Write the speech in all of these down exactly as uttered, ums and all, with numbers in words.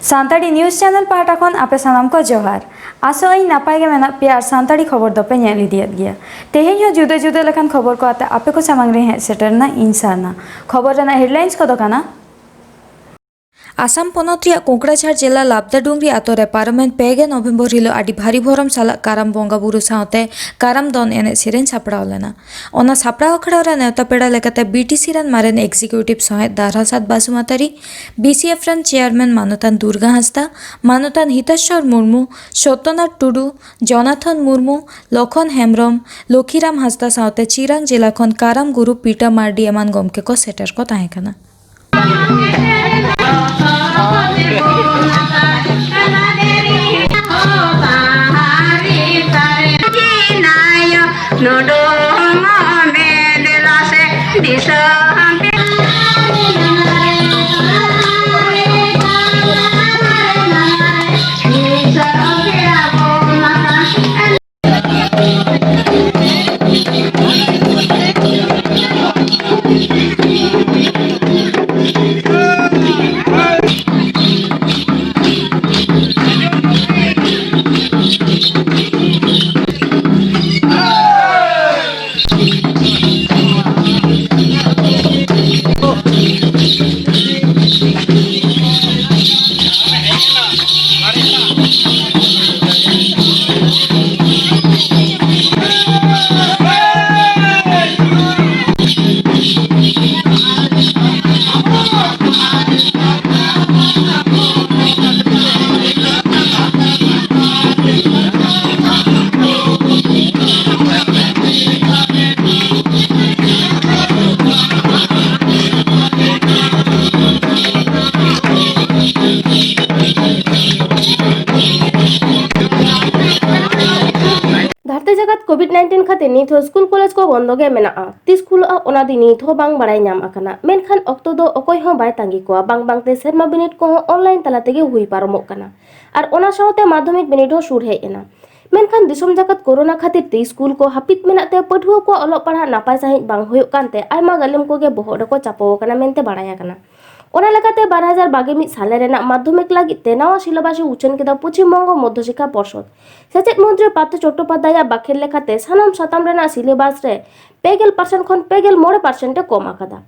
Santali news channel ᱯᱟᱦᱴᱟ ᱠᱷᱚᱱ ᱟᱯᱮ ᱥᱟᱱᱟᱢ ᱠᱚ ᱡᱚᱦᱟᱨ᱾ ᱟᱥᱚᱜ ᱟᱹᱧ ᱱᱟᱯᱟᱭ ᱜᱮ ᱢᱮᱱᱟᱜ ᱯᱮᱭᱟ ᱟᱨ ᱥᱟᱱᱛᱟᱲᱤ ᱠᱷᱚᱵᱚᱨ ᱫᱚᱯᱮ ᱧᱮᱞ ᱤᱫᱤᱭᱮᱫ ᱜᱮᱭᱟ᱾ ᱛᱮᱦᱮᱧ ᱦᱚᱸ ᱡᱩᱫᱟᱹ ᱡᱩᱫᱟᱹ ᱞᱮᱠᱟᱱ ᱠᱷᱚᱵᱚᱨ ᱠᱚ ᱟᱛᱮ ᱟᱯᱮ ᱠᱚ ᱥᱟᱢᱟᱝ ᱨᱮ ᱦᱮᱡ ᱥᱮᱴᱮᱨ ᱮᱱᱟ ᱤᱧ ᱥᱟᱨᱱᱟ᱾ ᱠᱷᱚᱵᱚᱨ ᱨᱮᱱᱟᱜ ᱦᱮᱰᱞᱟᱭᱤᱱᱥ ᱠᱚᱫᱚ ᱠᱟᱱᱟ, ᱟᱥᱟᱢ ᱯᱚᱱᱚᱛ ᱨᱮᱭᱟᱜ ᱠᱳᱠᱲᱟᱡᱷᱟᱲ ᱡᱮᱞᱟ ᱞᱟᱵᱫᱟ ᱰᱩᱝᱨᱤ ᱟᱛᱳ ᱨᱮ ᱯᱟᱨᱚᱢᱮᱱ ᱯᱮ ᱜᱮ ᱱᱚᱵᱷᱮᱢᱵᱚᱨ ᱦᱤᱞᱳᱜ ᱟᱹᱰᱤ ᱵᱷᱟᱹᱨᱤ ᱵᱷᱚᱨᱚᱢ ᱥᱟᱞᱟᱜ ᱠᱟᱨᱟᱢ ᱵᱚᱸᱜᱟ ᱵᱩᱨᱩ ᱥᱟᱶᱛᱮ ᱠᱟᱨᱟᱢ ᱫᱚᱱ ᱮᱱᱮᱡ ᱥᱮᱨᱮᱧ ᱥᱟᱯᱲᱟᱣ ᱞᱮᱱᱟ᱾ ᱚᱱᱟ ᱥᱟᱯᱲᱟᱣ ᱟᱠᱷᱲᱟ ᱨᱮ ᱱᱮᱣᱛᱟ ᱯᱮᱲᱟ ᱞᱮᱠᱟᱛᱮ ᱵᱤ ᱴᱤ ᱥᱤ ᱨᱮᱱ ᱢᱟᱨᱮᱱ ᱮᱠᱡᱤᱠᱤᱭᱩᱴᱤᱵᱷ ᱥᱚᱦᱮᱫ ᱫᱟᱨᱦᱟᱥᱟᱛ ᱵᱟᱥᱩᱢᱟᱛᱟᱨᱤ, ᱵᱤ ᱥᱤ ᱮᱯᱷ ᱨᱮᱱ ᱪᱮᱭᱟᱨᱢᱮᱱ ᱢᱟᱱᱚᱛᱟᱱ ᱫᱩᱨᱜᱟ ᱦᱟᱸᱥᱫᱟ, ᱢᱟᱱᱚᱛᱟᱱ ᱦᱤᱛᱮᱥᱥᱚᱨ ᱢᱩᱨᱢᱩ, ᱥᱚᱛᱭᱚᱱᱟᱛᱷ ᱴᱩᱰᱩ, ᱡᱚᱱᱟᱛᱷᱚᱱ ᱢᱩᱨᱢᱩ, ᱞᱚᱠᱷᱚᱱ ᱦᱮᱢᱵᱨᱚᱢ, ᱞᱚᱠᱷᱤᱨᱟᱢ ᱦᱟᱸᱥᱫᱟ ᱥᱟᱶᱛᱮ ᱪᱤᱨᱟᱝ ᱡᱮᱞᱟ ᱠᱷᱚᱱ ᱠᱟᱨᱟᱢ ᱜᱩᱨᱩ ᱯᱤᱴᱟ ᱢᱟᱨᱰᱤ ᱮᱢᱟᱱ ᱜᱚᱢᱠᱮ ᱠᱚ ᱥᱮᱴᱮᱨ ᱠᱚ ᱛᱟᱦᱮᱸ ᱠᱟᱱᱟ᱾ ᱫᱷᱟᱹᱨᱛᱤ ᱡᱟᱠᱟᱛ ᱠᱳᱵᱷᱤᱰ ᱱᱟᱭᱤᱱᱴᱤᱱ ᱠᱷᱟᱹᱛᱤᱨ ᱱᱤᱛ ᱦᱚᱸ ᱥᱠᱩᱞ ᱠᱚᱞᱮᱡᱽ ᱠᱚ ᱵᱚᱱᱫᱚ ᱜᱮ ᱢᱮᱱᱟᱜᱼᱟ᱾ ᱛᱤᱥ ᱠᱷᱩᱞᱟᱹᱜᱼᱟ, ᱚᱱᱟ ᱫᱤᱱ ᱱᱤᱛ ᱦᱚᱸ ᱵᱟᱝ ᱵᱟᱲᱟᱭ ᱧᱟᱢ ᱟᱠᱟᱱᱟ᱾ ᱢᱮᱱᱠᱷᱟᱱ ᱚᱠᱛᱚ ᱫᱚ ᱚᱠᱚᱭ ᱦᱚᱸ ᱵᱟᱭ ᱛᱟᱺᱜᱤ ᱠᱚᱣᱟ᱾ ᱵᱟᱝ ᱵᱟᱝᱛᱮ ᱥᱮᱨᱢᱟ ᱵᱤᱱᱤᱰ ᱠᱚᱦᱚᱸ ᱚᱱᱞᱟᱭᱤᱱ ᱛᱟᱞᱟ ᱛᱮᱜᱮ ᱦᱩᱭ ᱯᱟᱨᱚᱢᱚᱜ ᱠᱟᱱᱟ᱾ ᱟᱨ ᱚᱱᱟ ᱥᱟᱶᱛᱮ ᱢᱟᱫᱽᱫᱷᱚᱢᱤᱠ ᱵᱤᱱᱤᱰ ᱦᱚᱸ ᱥᱩᱨ ᱦᱮᱡ ᱮᱱᱟ᱾ ᱢᱮᱱᱠᱷᱟᱱ ᱫᱤᱥᱚᱢ ᱡᱟᱠᱟᱛ ᱠᱳᱨᱳᱱᱟ ᱠᱷᱟᱹᱛᱤᱨ ᱛᱮ ᱥᱠᱩᱞ ᱠᱚ ᱦᱟᱹᱯᱤᱫ ᱢᱮᱱᱟᱜ ᱛᱮ ᱯᱟᱹᱴᱷᱩᱣᱟᱹ ᱠᱚᱣᱟᱜ ᱚᱞᱚᱜ ᱯᱟᱲᱦᱟᱜ ᱱᱟᱯᱟᱭ ᱥᱟᱺᱦᱤᱡ ᱵᱟᱝ ᱦᱩᱭᱩᱜ ᱠᱟᱱᱛᱮ ᱟᱭᱢᱟ ᱜᱟᱹᱞᱤᱢ ᱠᱚᱜᱮ ᱵᱚᱦᱚᱜ ᱨᱮᱠᱚ ᱪᱟᱯᱚ ᱟᱠᱟᱱᱟ ᱢᱮᱱᱛᱮ ᱵᱟᱲᱟᱭ ᱟᱠᱟᱱᱟ᱾ ᱚᱱᱟ ᱞᱮᱠᱟᱛᱮ ᱵᱟᱨ ᱦᱟᱡᱟᱨ ᱵᱟᱜᱮ ᱢᱤᱫ ᱥᱟᱞᱮ ᱨᱮᱱᱟᱜ ᱢᱟᱫᱽᱫᱷᱚᱢᱤᱠ ᱞᱟᱹᱜᱤᱫ ᱛᱮ ᱱᱟᱣᱟ ᱥᱤᱞᱮᱵᱟᱥ ᱮ ᱩᱪᱷᱟᱹᱱ ᱠᱮᱫᱟ ᱯᱚᱪᱷᱤᱢ ᱵᱚᱝᱜᱚ ᱢᱚᱫᱽᱫᱷᱚ ᱥᱤᱠᱠᱷᱟ ᱯᱚᱨᱥᱚᱫ᱾ ᱥᱮᱪᱮᱫ ᱢᱚᱱᱛᱨᱤ ᱯᱟᱨᱛᱷ ᱪᱚᱴᱴᱳᱯᱟᱫᱽᱫᱷᱟᱭᱟᱜ ᱵᱟᱠᱷᱮᱲ ᱞᱮᱠᱟᱛᱮ ᱥᱟᱱᱟᱢ ᱥᱟᱛᱟᱢ ᱨᱮᱱᱟᱜ ᱥᱤᱞᱮᱵᱟᱥ ᱨᱮ ᱯᱮ ᱜᱮᱞ ᱯᱟᱨᱥᱮᱱᱴ ᱠᱷᱚᱱ ᱯᱮ ᱜᱮᱞ ᱢᱚᱬᱮ ᱯᱟᱨᱥᱮᱱᱴ ᱮ ᱠᱚᱢ ᱟᱠᱟᱫᱟ᱾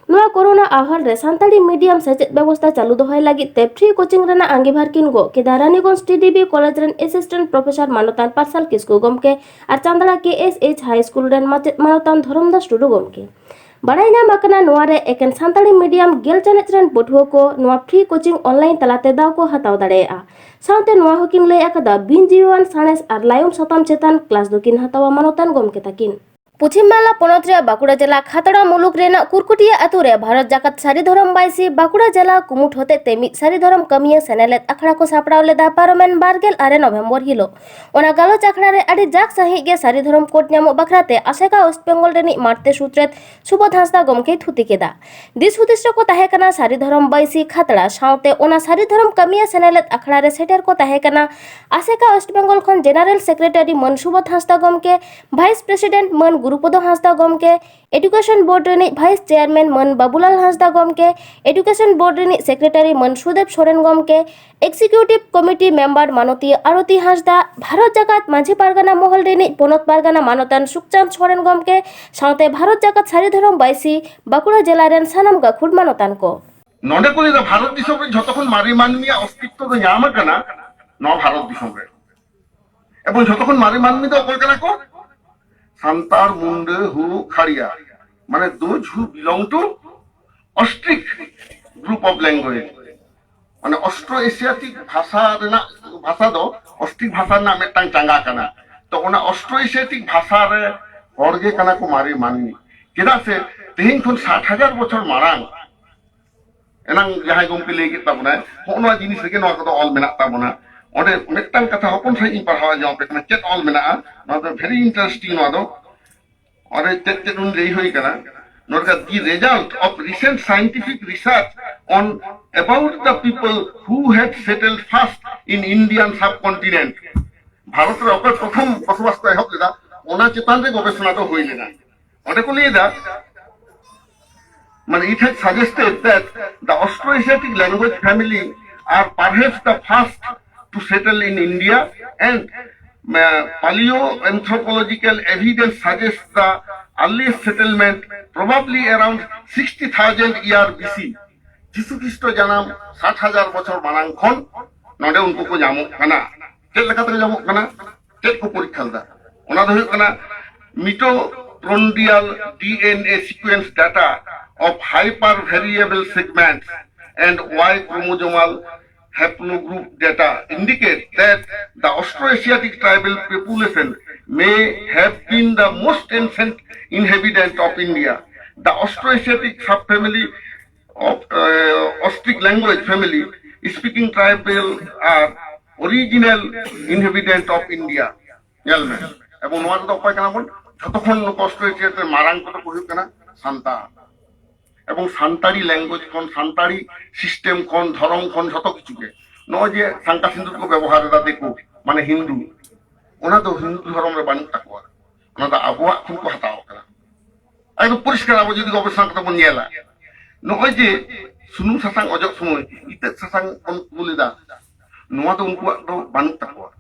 ᱱᱚᱣᱟ ᱠᱳᱨᱳᱱᱟ ᱟᱦᱟᱞ ᱨᱮ ᱥᱟᱱᱛᱟᱲᱤ ᱢᱤᱰᱤᱭᱟᱢ ᱥᱮᱪᱮᱫ ᱵᱮᱵᱚᱥᱛᱟ ᱪᱟᱹᱞᱩ ᱫᱚᱦᱚᱭ ᱞᱟᱹᱜᱤᱫ ᱛᱮ ᱯᱷᱨᱤ ᱠᱳᱪᱤᱝ ᱨᱮᱱᱟᱜ ᱟᱸᱜᱤᱵᱷᱟᱨ ᱠᱤᱱ ᱜᱚᱜ ᱠᱮᱫᱟ ᱨᱟᱱᱤᱜᱚᱸᱡᱽ ᱴᱤᱰᱤᱵᱤ ᱠᱚᱞᱮᱡᱽ ᱨᱮᱱ ᱮᱥᱤᱥᱴᱮᱱᱴ ᱯᱨᱚᱯᱷᱮᱥᱚᱨ ᱢᱟᱱᱚᱛᱟᱱ ᱯᱟᱨᱥᱟᱞ ᱠᱤᱥᱠᱩ ᱜᱚᱢᱠᱮ ᱟᱨ ᱪᱟᱸᱫᱽᱲᱟ ᱠᱮ ᱮᱥ ᱮᱭᱤᱪ ᱦᱟᱭ ᱥᱠᱩᱞ ᱨᱮᱱ ᱢᱟᱪᱮᱫ ᱢᱟᱱᱚᱛᱟᱱ ᱫᱷᱚᱨᱚᱢᱫᱟᱥ ᱴᱩᱰᱩ ᱜᱚᱢᱠᱮ᱾ ᱵᱟᱲᱟᱭ ᱧᱟᱢ ᱟᱠᱟᱱᱟ, ᱱᱚᱣᱟ ᱨᱮ ᱮᱠᱮᱱ ᱥᱟᱱᱛᱟᱲᱤ ᱢᱤᱰᱤᱭᱟᱢ ᱜᱮᱞ ᱪᱟᱱᱟᱪ ᱨᱮᱱ ᱯᱟᱹᱴᱷᱩᱣᱟᱹ ᱠᱚ ᱱᱚᱣᱟ ᱯᱷᱨᱤ ᱠᱳᱪᱤᱝ ᱚᱱᱞᱟᱭᱤᱱ ᱛᱟᱞᱟᱛᱮ ᱫᱟᱣ ᱠᱚ ᱦᱟᱛᱟᱣ ᱫᱟᱲᱮᱭᱟᱜᱼᱟ᱾ ᱥᱟᱶᱛᱮ ᱱᱚᱣᱟ ᱦᱚᱸᱠᱤᱱ ᱞᱟᱹᱭ ᱟᱠᱟᱫᱟ, ᱵᱤᱱ ᱡᱤᱣᱤᱣᱟᱱ ᱥᱟᱬᱮᱥ ᱟᱨ ᱞᱟᱭᱚᱝ ᱥᱟᱛᱟᱢ ᱪᱮᱛᱟᱱ ᱠᱞᱟᱥ ᱫᱚᱠᱤᱱ ᱦᱟᱛᱟᱣᱟ ᱢᱟᱱᱚᱛᱟᱱ ᱜᱚᱢᱠᱮ ᱛᱟᱹᱠᱤᱱ᱾ ᱯᱚᱪᱷᱤᱢ ᱵᱟᱝᱞᱟ ᱯᱚᱱᱚᱛ ᱨᱮᱭᱟᱜ ᱵᱟᱸᱠᱩᱲᱟ ᱡᱮᱞᱟ ᱠᱷᱟᱛᱲᱟ ᱢᱩᱞᱩᱠ ᱨᱮᱱᱟᱜ ᱠᱩᱨᱠᱩᱴᱤᱭᱟᱹ ᱟᱹᱛᱩ ᱨᱮ ᱵᱷᱟᱨᱚᱛ ᱡᱟᱠᱟᱛ ᱥᱟᱹᱨᱤ ᱫᱷᱚᱨᱚᱢ ᱵᱟᱭᱥᱤ ᱵᱟᱸᱠᱩᱲᱟ ᱡᱮᱞᱟ ᱠᱩᱢᱩᱴ ᱦᱚᱛᱮᱡ ᱛᱮ ᱢᱤᱫ ᱥᱟᱹᱨᱤ ᱫᱷᱚᱨᱚᱢ ᱠᱟᱹᱢᱤᱭᱟᱹ ᱥᱮᱱᱮᱞᱮᱫ ᱟᱠᱷᱲᱟ ᱠᱚ ᱥᱟᱯᱲᱟᱣ ᱞᱮᱫᱟ ᱯᱟᱨᱚᱢᱮᱱ ᱵᱟᱨ ᱜᱮᱞ ᱟᱨᱮ ᱱᱚᱵᱷᱮᱢᱵᱚᱨ ᱦᱤᱞᱳᱜ᱾ ᱚᱱᱟ ᱜᱟᱞᱚᱪ ᱟᱠᱷᱲᱟ ᱨᱮ ᱟᱹᱰᱤ ᱡᱟᱠ ᱥᱟᱺᱦᱤᱡ ᱜᱮ ᱥᱟᱹᱨᱤ ᱫᱷᱚᱨᱚᱢ ᱠᱳᱰ ᱧᱟᱢᱚᱜ ᱵᱟᱠᱷᱨᱟ ᱛᱮ ᱟᱥᱮᱠᱟ ᱳᱭᱮᱥᱴ ᱵᱮᱝᱜᱚᱞ ᱨᱤᱱᱤᱡ ᱢᱟᱬᱛᱮ ᱥᱩᱛᱨᱮᱛ ᱥᱩᱵᱳᱫᱷ ᱦᱟᱸᱥᱫᱟ ᱜᱚᱢᱠᱮᱭ ᱛᱷᱩᱛᱤ ᱠᱮᱫᱟ᱾ ᱫᱤᱥ ᱦᱩᱫᱤᱥ ᱨᱮᱠᱚ ᱛᱟᱦᱮᱸ ᱠᱟᱱᱟ ᱥᱟᱹᱨᱤ ᱫᱷᱚᱨᱚᱢ ᱵᱟᱹᱭᱥᱤ ᱠᱷᱟᱛᱲᱟ ᱥᱟᱶᱛᱮ ᱚᱱᱟ ᱥᱟᱹᱨᱤ ᱫᱷᱚᱨᱚᱢ ᱠᱟᱹᱢᱤᱭᱟᱹ ᱥᱮᱱᱮᱞᱮᱫ ᱟᱠᱷᱲᱟ ᱨᱮ ᱥᱮᱴᱮᱨ ᱠᱚ ᱛᱟᱦᱮᱸ ᱠᱟᱱᱟ ᱟᱥᱮᱠᱟ ᱳᱭᱮᱥᱴ ᱵᱮᱝᱜᱚᱞ ᱠᱷᱚᱱ ᱡᱮᱱᱟᱨᱮᱞ ᱥᱮᱠᱨᱮᱴᱟᱨᱤ ᱢᱟᱹᱱ ᱥᱩᱵᱳᱫᱷ ᱦᱟᱸᱥᱫᱟ ᱜᱚᱢᱠᱮ, ᱵᱷᱟᱭᱤᱥ ᱯᱨᱮᱥᱤᱰᱮᱱᱴ ᱢᱟᱹᱱ ᱜᱩᱨᱩᱯᱚᱫᱚ ᱦᱟᱸᱥᱫᱟ ᱜᱚᱢᱠᱮ, ᱮᱰᱩᱠᱮᱥᱚᱱ ᱵᱳᱨᱰ ᱨᱤᱱᱤᱡ ᱵᱷᱟᱭᱤᱥ ᱪᱮᱭᱟᱨᱢᱮᱱ ᱢᱟᱹᱱ ᱵᱟᱵᱩᱞᱟᱞ ᱦᱟᱸᱥᱫᱟ ᱜᱚᱢᱠᱮ, ᱮᱰᱩᱠᱮᱥᱚᱱ ᱵᱳᱨᱰ ᱨᱤᱱᱤᱡ ᱥᱮᱠᱨᱮᱴᱟᱨᱤ ᱢᱟᱹᱱ ᱥᱩᱫᱮᱵ ᱥᱚᱨᱮᱱ ᱜᱚᱢᱠᱮ, ᱮᱠᱡᱤᱠᱤᱭᱩᱴᱤᱵᱷ ᱠᱚᱢᱤᱴᱤ ᱢᱮᱢᱵᱟᱨ ᱢᱟᱱᱚᱛᱤᱭᱟᱹ ᱟᱨᱚᱛᱤ ᱦᱟᱸᱥᱫᱟ, ᱵᱷᱟᱨᱚᱛ ᱡᱟᱠᱟᱛ ᱢᱟᱹᱡᱷᱤ ᱯᱟᱨᱜᱟᱱᱟ ᱢᱚᱦᱚᱞ ᱨᱤᱱᱤᱡ ᱯᱚᱱᱚᱛ ᱯᱟᱨᱜᱟᱱᱟ ᱢᱟᱱᱚᱛᱟᱱ ᱥᱩᱠᱪᱟᱸᱫᱽ ᱥᱚᱨᱮᱱ ᱜᱚᱢᱠᱮ ᱥᱟᱶᱛᱮ ᱵᱷᱟᱨᱚᱛ ᱡᱟᱠᱟᱛ ᱥᱟᱹᱨᱤ ᱫᱷᱚᱨᱚᱢ ᱵᱟᱹᱭᱥᱤ ᱵᱟᱸᱠᱩᱲᱟ ᱡᱮᱞᱟ ᱨᱮᱱ ᱥᱟᱱᱟᱢ ᱜᱟᱹᱠᱷᱩᱲ ᱢᱟᱱᱚᱛᱟᱱ ᱠᱚ᱾ ᱱᱚᱰᱮ ᱠᱚ ᱞᱟᱹᱭᱫᱟ, ᱵᱷᱟᱨᱚᱛ ᱫᱤᱥᱚᱢ ᱨᱮ ᱡᱷᱚᱛᱚ ᱠᱷᱚᱱ ᱢᱟᱨᱮ ᱢᱟᱹᱱᱢᱤᱭᱟᱜ ᱚᱥᱛᱤᱛᱛᱚ ᱫᱚ ᱧᱟᱢ ᱟᱠᱟᱱᱟ ᱱᱚᱣᱟ ᱵᱷᱟᱨᱚᱛ ᱫᱤᱥᱚᱢ ᱨᱮ᱾ ᱮᱵᱚᱝ ᱡᱷᱚᱛᱚ ᱠᱷᱚᱱ ᱢᱟᱨᱮ ᱢᱟᱹᱱᱢᱤ ᱫᱚ ᱚᱠᱚᱭ ᱠᱟᱱᱟ ᱠᱚ? ᱥᱟᱱᱛᱟᱲ, ᱢᱩᱱᱰᱟᱹ, ᱦᱳ, ᱠᱷᱟᱲᱤᱭᱟ, ᱢᱟᱱᱮ those who belong to ostrich group of language, ᱢᱟᱱᱮ ᱚᱥᱴᱨᱳ ᱮᱥᱤᱭᱟᱴᱤᱠ ᱵᱷᱟᱥᱟ ᱨᱮᱱᱟᱜ, ᱵᱷᱟᱥᱟ ᱫᱚ ᱚᱥᱴᱨᱤᱠ ᱵᱷᱟᱥᱟ ᱨᱮᱱᱟᱜ ᱢᱤᱫᱴᱟᱝ ᱪᱟᱸᱜᱟ ᱠᱟᱱᱟ᱾ ᱛᱚ ᱚᱱᱟ ᱚᱥᱴᱨᱳ ᱮᱥᱤᱭᱟᱴᱤᱠ ᱵᱷᱟᱥᱟ ᱨᱮ ᱦᱚᱲ ᱜᱮ ᱠᱟᱱᱟ ᱠᱚ ᱢᱟᱨᱮ ᱢᱟᱹᱱᱢᱤ᱾ ᱪᱮᱫᱟᱜ ᱥᱮ ᱛᱮᱦᱮᱧ ᱠᱷᱚᱱ ᱥᱟᱴ ᱦᱟᱡᱟᱨ ᱵᱚᱪᱷᱚᱨ ᱢᱟᱲᱟᱝ ᱮᱱᱟᱝ ᱡᱟᱦᱟᱸᱭ ᱜᱚᱢᱠᱮ ᱞᱟᱹᱭ ᱠᱮᱫ ᱛᱟᱵᱚᱱᱟᱭ, ᱦᱚᱸᱜᱼᱚ ᱱᱚᱣᱟ ᱡᱤᱱᱤᱥ ᱨᱮᱜᱮ ᱱᱚᱣᱟ ᱠᱚᱫᱚ ᱚᱞ ᱢᱮᱱᱟᱜ ᱛᱟᱵᱚᱱᱟ᱾ ᱚᱸᱰᱮ ᱢᱤᱫᱴᱟᱝ ᱠᱟᱛᱷᱟ ᱦᱚᱯᱚᱱ ᱥᱟᱺᱦᱤᱡ ᱤᱧ ᱯᱟᱲᱦᱟᱣ ᱟᱸᱡᱚᱢ ᱟᱯᱮ ᱠᱟᱱᱟ, ᱪᱮᱫ ᱚᱞ ᱢᱮᱱᱟᱜᱼᱟ, ᱱᱚᱣᱟ ᱫᱚ very interesting᱾ ᱱᱚᱣᱟ ᱫᱚ ᱚᱸᱰᱮ ᱪᱮᱫ ᱪᱮᱫ ᱩᱱ ᱞᱟᱹᱭ ᱦᱩᱭ ᱠᱟᱱᱟ, ᱱᱚᱰᱮ, "The result of recent scientific research on about the people who had settled first in Indian subcontinent", Bharat ᱨᱮ ᱚᱠᱚᱭ ᱯᱨᱚᱛᱷᱚᱢ ᱵᱚᱥᱚᱵᱟᱥ ᱠᱚ ᱮᱦᱚᱵ ᱞᱮᱫᱟ, ᱚᱱᱟ ᱪᱮᱛᱟᱱ ᱨᱮ ᱜᱚᱵᱮᱥᱚᱱᱟ ᱫᱚ ᱦᱩᱭ ᱞᱮᱱᱟ᱾ ᱚᱸᱰᱮ ᱠᱚ ᱞᱟᱹᱭ ᱮᱫᱟ, মানে, it has suggested that the Austroasiatic language family are perhaps the first to settle in India, and uh, paleoanthropological evidence suggests the earliest settlement probably around sixty thousand year B C. ᱡᱤᱥᱩ ᱠᱷᱨᱤᱥᱴᱚ ᱡᱟᱱᱟᱢ ᱥᱟᱴ ᱦᱟᱡᱟᱨ ᱵᱚᱪᱷᱚᱨ ᱢᱟᱲᱟᱝ ᱠᱷᱚᱱ ᱱᱚᱰᱮ ᱩᱱᱠᱩ ᱠᱚ ᱧᱟᱢᱚᱜ ᱠᱟᱱᱟ᱾ ᱪᱮᱫ ᱞᱮᱠᱟᱛᱮ ᱧᱟᱢᱚᱜ ᱠᱟᱱᱟ? ᱪᱮᱫ ᱠᱚ ᱯᱚᱨᱤᱠᱠᱷᱟ ᱞᱮᱫᱟ? ᱚᱱᱟ ᱫᱚ ᱦᱩᱭᱩᱜ ᱠᱟᱱᱟ mitochondrial D N A sequence data of hypervariable segments and Y chromosomal haplogroup data indicate that the Austroasiatic tribal population may have been the most ancient inhabitant of India. The Austroasiatic subfamily of uh, Austric language family speaking tribal are original inhabitant of India. ᱧᱮᱞ ᱢᱮ, ᱮᱵᱚᱝ ᱱᱚᱣᱟ ᱨᱮᱫᱚ ᱚᱠᱚᱭ ᱠᱟᱱᱟ ᱵᱚᱱ? ᱡᱷᱚᱛᱚ ᱠᱷᱚᱱ ᱱᱩᱠᱩ ᱚᱥᱴᱨᱮᱞᱤᱭᱟ ᱨᱮ ᱢᱟᱨᱟᱝ ᱠᱚᱫᱚ ᱠᱚ ᱦᱩᱭᱩᱜ ᱠᱟᱱᱟ ᱥᱟᱱᱛᱟᱲ᱾ ᱮᱵᱚᱝ ᱥᱟᱱᱛᱟᱲᱤ ᱞᱮᱝᱜᱩᱭᱮᱡᱽ ᱠᱷᱚᱱ, ᱥᱟᱱᱛᱟᱲᱤ ᱥᱤᱥᱴᱮᱢ ᱠᱷᱚᱱ, ᱫᱷᱚᱨᱚᱢ ᱠᱷᱚᱱ, ᱡᱷᱚᱛᱚ ᱠᱤᱪᱷᱩ ᱜᱮ᱾ ᱱᱚᱜᱼᱚᱭ ᱡᱮ ᱥᱟᱝᱠᱟ ᱥᱤᱸᱫᱩᱨ ᱠᱚ ᱵᱮᱵᱚᱦᱟᱨ ᱮᱫᱟ ᱫᱤᱠᱩ, ᱢᱟᱱᱮ ᱦᱤᱱᱫᱩ, ᱚᱱᱟ ᱫᱚ ᱦᱤᱱᱫᱩ ᱫᱷᱚᱨᱚᱢ ᱨᱮ ᱵᱟᱹᱱᱩᱜ ᱛᱟᱠᱚᱣᱟ, ᱚᱱᱟ ᱫᱚ ᱟᱵᱚᱣᱟᱜ ᱠᱷᱚᱱ ᱠᱚ ᱦᱟᱛᱟᱣ ᱠᱟᱫᱟ᱾ ᱮᱠᱫᱚᱢ ᱯᱚᱨᱤᱥᱠᱟᱨ, ᱟᱵᱚ ᱡᱩᱫᱤ ᱜᱚᱵᱮᱥᱚᱱᱟ ᱠᱟᱛᱮ ᱵᱚᱱ ᱧᱮᱞᱟ, ᱱᱚᱜᱼᱚᱭ ᱡᱮ ᱥᱩᱱᱩᱢ ᱥᱟᱥᱟᱝ ᱚᱡᱚᱜ ᱥᱚᱢᱚᱭ ᱤᱛᱟᱹᱫ ᱥᱟᱥᱟᱝ ᱵᱚᱱ ᱠᱩᱞ ᱮᱫᱟ, ᱱᱚᱣᱟ ᱫᱚ ᱩᱱᱠᱩᱣᱟᱜ ᱫᱚ ᱵᱟᱹᱱᱩᱜ ᱛᱟᱠᱚᱣᱟ,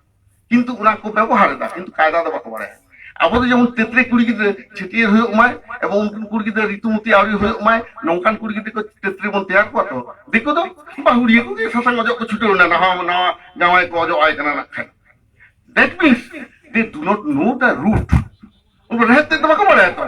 ᱠᱤᱱᱛᱩ ᱚᱱᱟ ᱠᱚ ᱵᱮᱵᱚᱦᱟᱨ ᱮᱫᱟ, ᱠᱤᱱᱛᱩ ᱠᱟᱭᱫᱟ ᱫᱚ ᱵᱟᱠᱚ ᱵᱟᱲᱟᱭᱟ᱾ ᱟᱵᱚ ᱫᱚ ᱡᱮᱢᱚᱱ ᱛᱮᱛᱨᱮ ᱠᱩᱲᱤ ᱜᱤᱫᱽᱨᱟᱹ ᱪᱷᱟᱹᱴᱭᱟᱹᱨ ᱦᱩᱭᱩᱜ ᱢᱟᱭ ᱮᱵᱚᱝ ᱩᱱᱠᱤᱱ ᱠᱩᱲᱤ ᱜᱤᱫᱽᱨᱟᱹ ᱨᱤᱛᱩᱢᱚᱛᱤ ᱟᱹᱣᱨᱤ ᱦᱩᱭᱩᱜ ᱢᱟᱭ, ᱱᱚᱝᱠᱟᱱ ᱠᱩᱲᱤ ᱜᱤᱫᱽᱨᱟᱹ ᱠᱚ ᱛᱮᱛᱨᱮ ᱵᱚᱱ ᱛᱮᱭᱟᱨ ᱠᱚᱣᱟ᱾ ᱛᱚ ᱫᱤᱠᱩ ᱫᱚ ᱵᱟᱹᱦᱩᱲᱤᱭᱟᱹ ᱠᱚᱜᱮ ᱥᱟᱥᱟᱝ ᱚᱡᱚᱜ ᱠᱚ ᱪᱷᱩᱴᱟᱹᱣ ᱮᱱᱟ, ᱱᱟᱣᱟ ᱱᱟᱣᱟ ᱡᱟᱶᱟᱭ ᱠᱚ ᱚᱡᱚᱜ ᱟᱭ ᱠᱟᱱᱟ ᱱᱟᱜ ᱠᱷᱟᱱ᱾ That means they do not know the root. ᱩᱱᱠᱩ ᱨᱮᱦᱮᱫ ᱛᱮᱫ ᱫᱚ ᱵᱟᱠᱚ ᱵᱟᱲᱟᱭᱟ ᱛᱚ᱾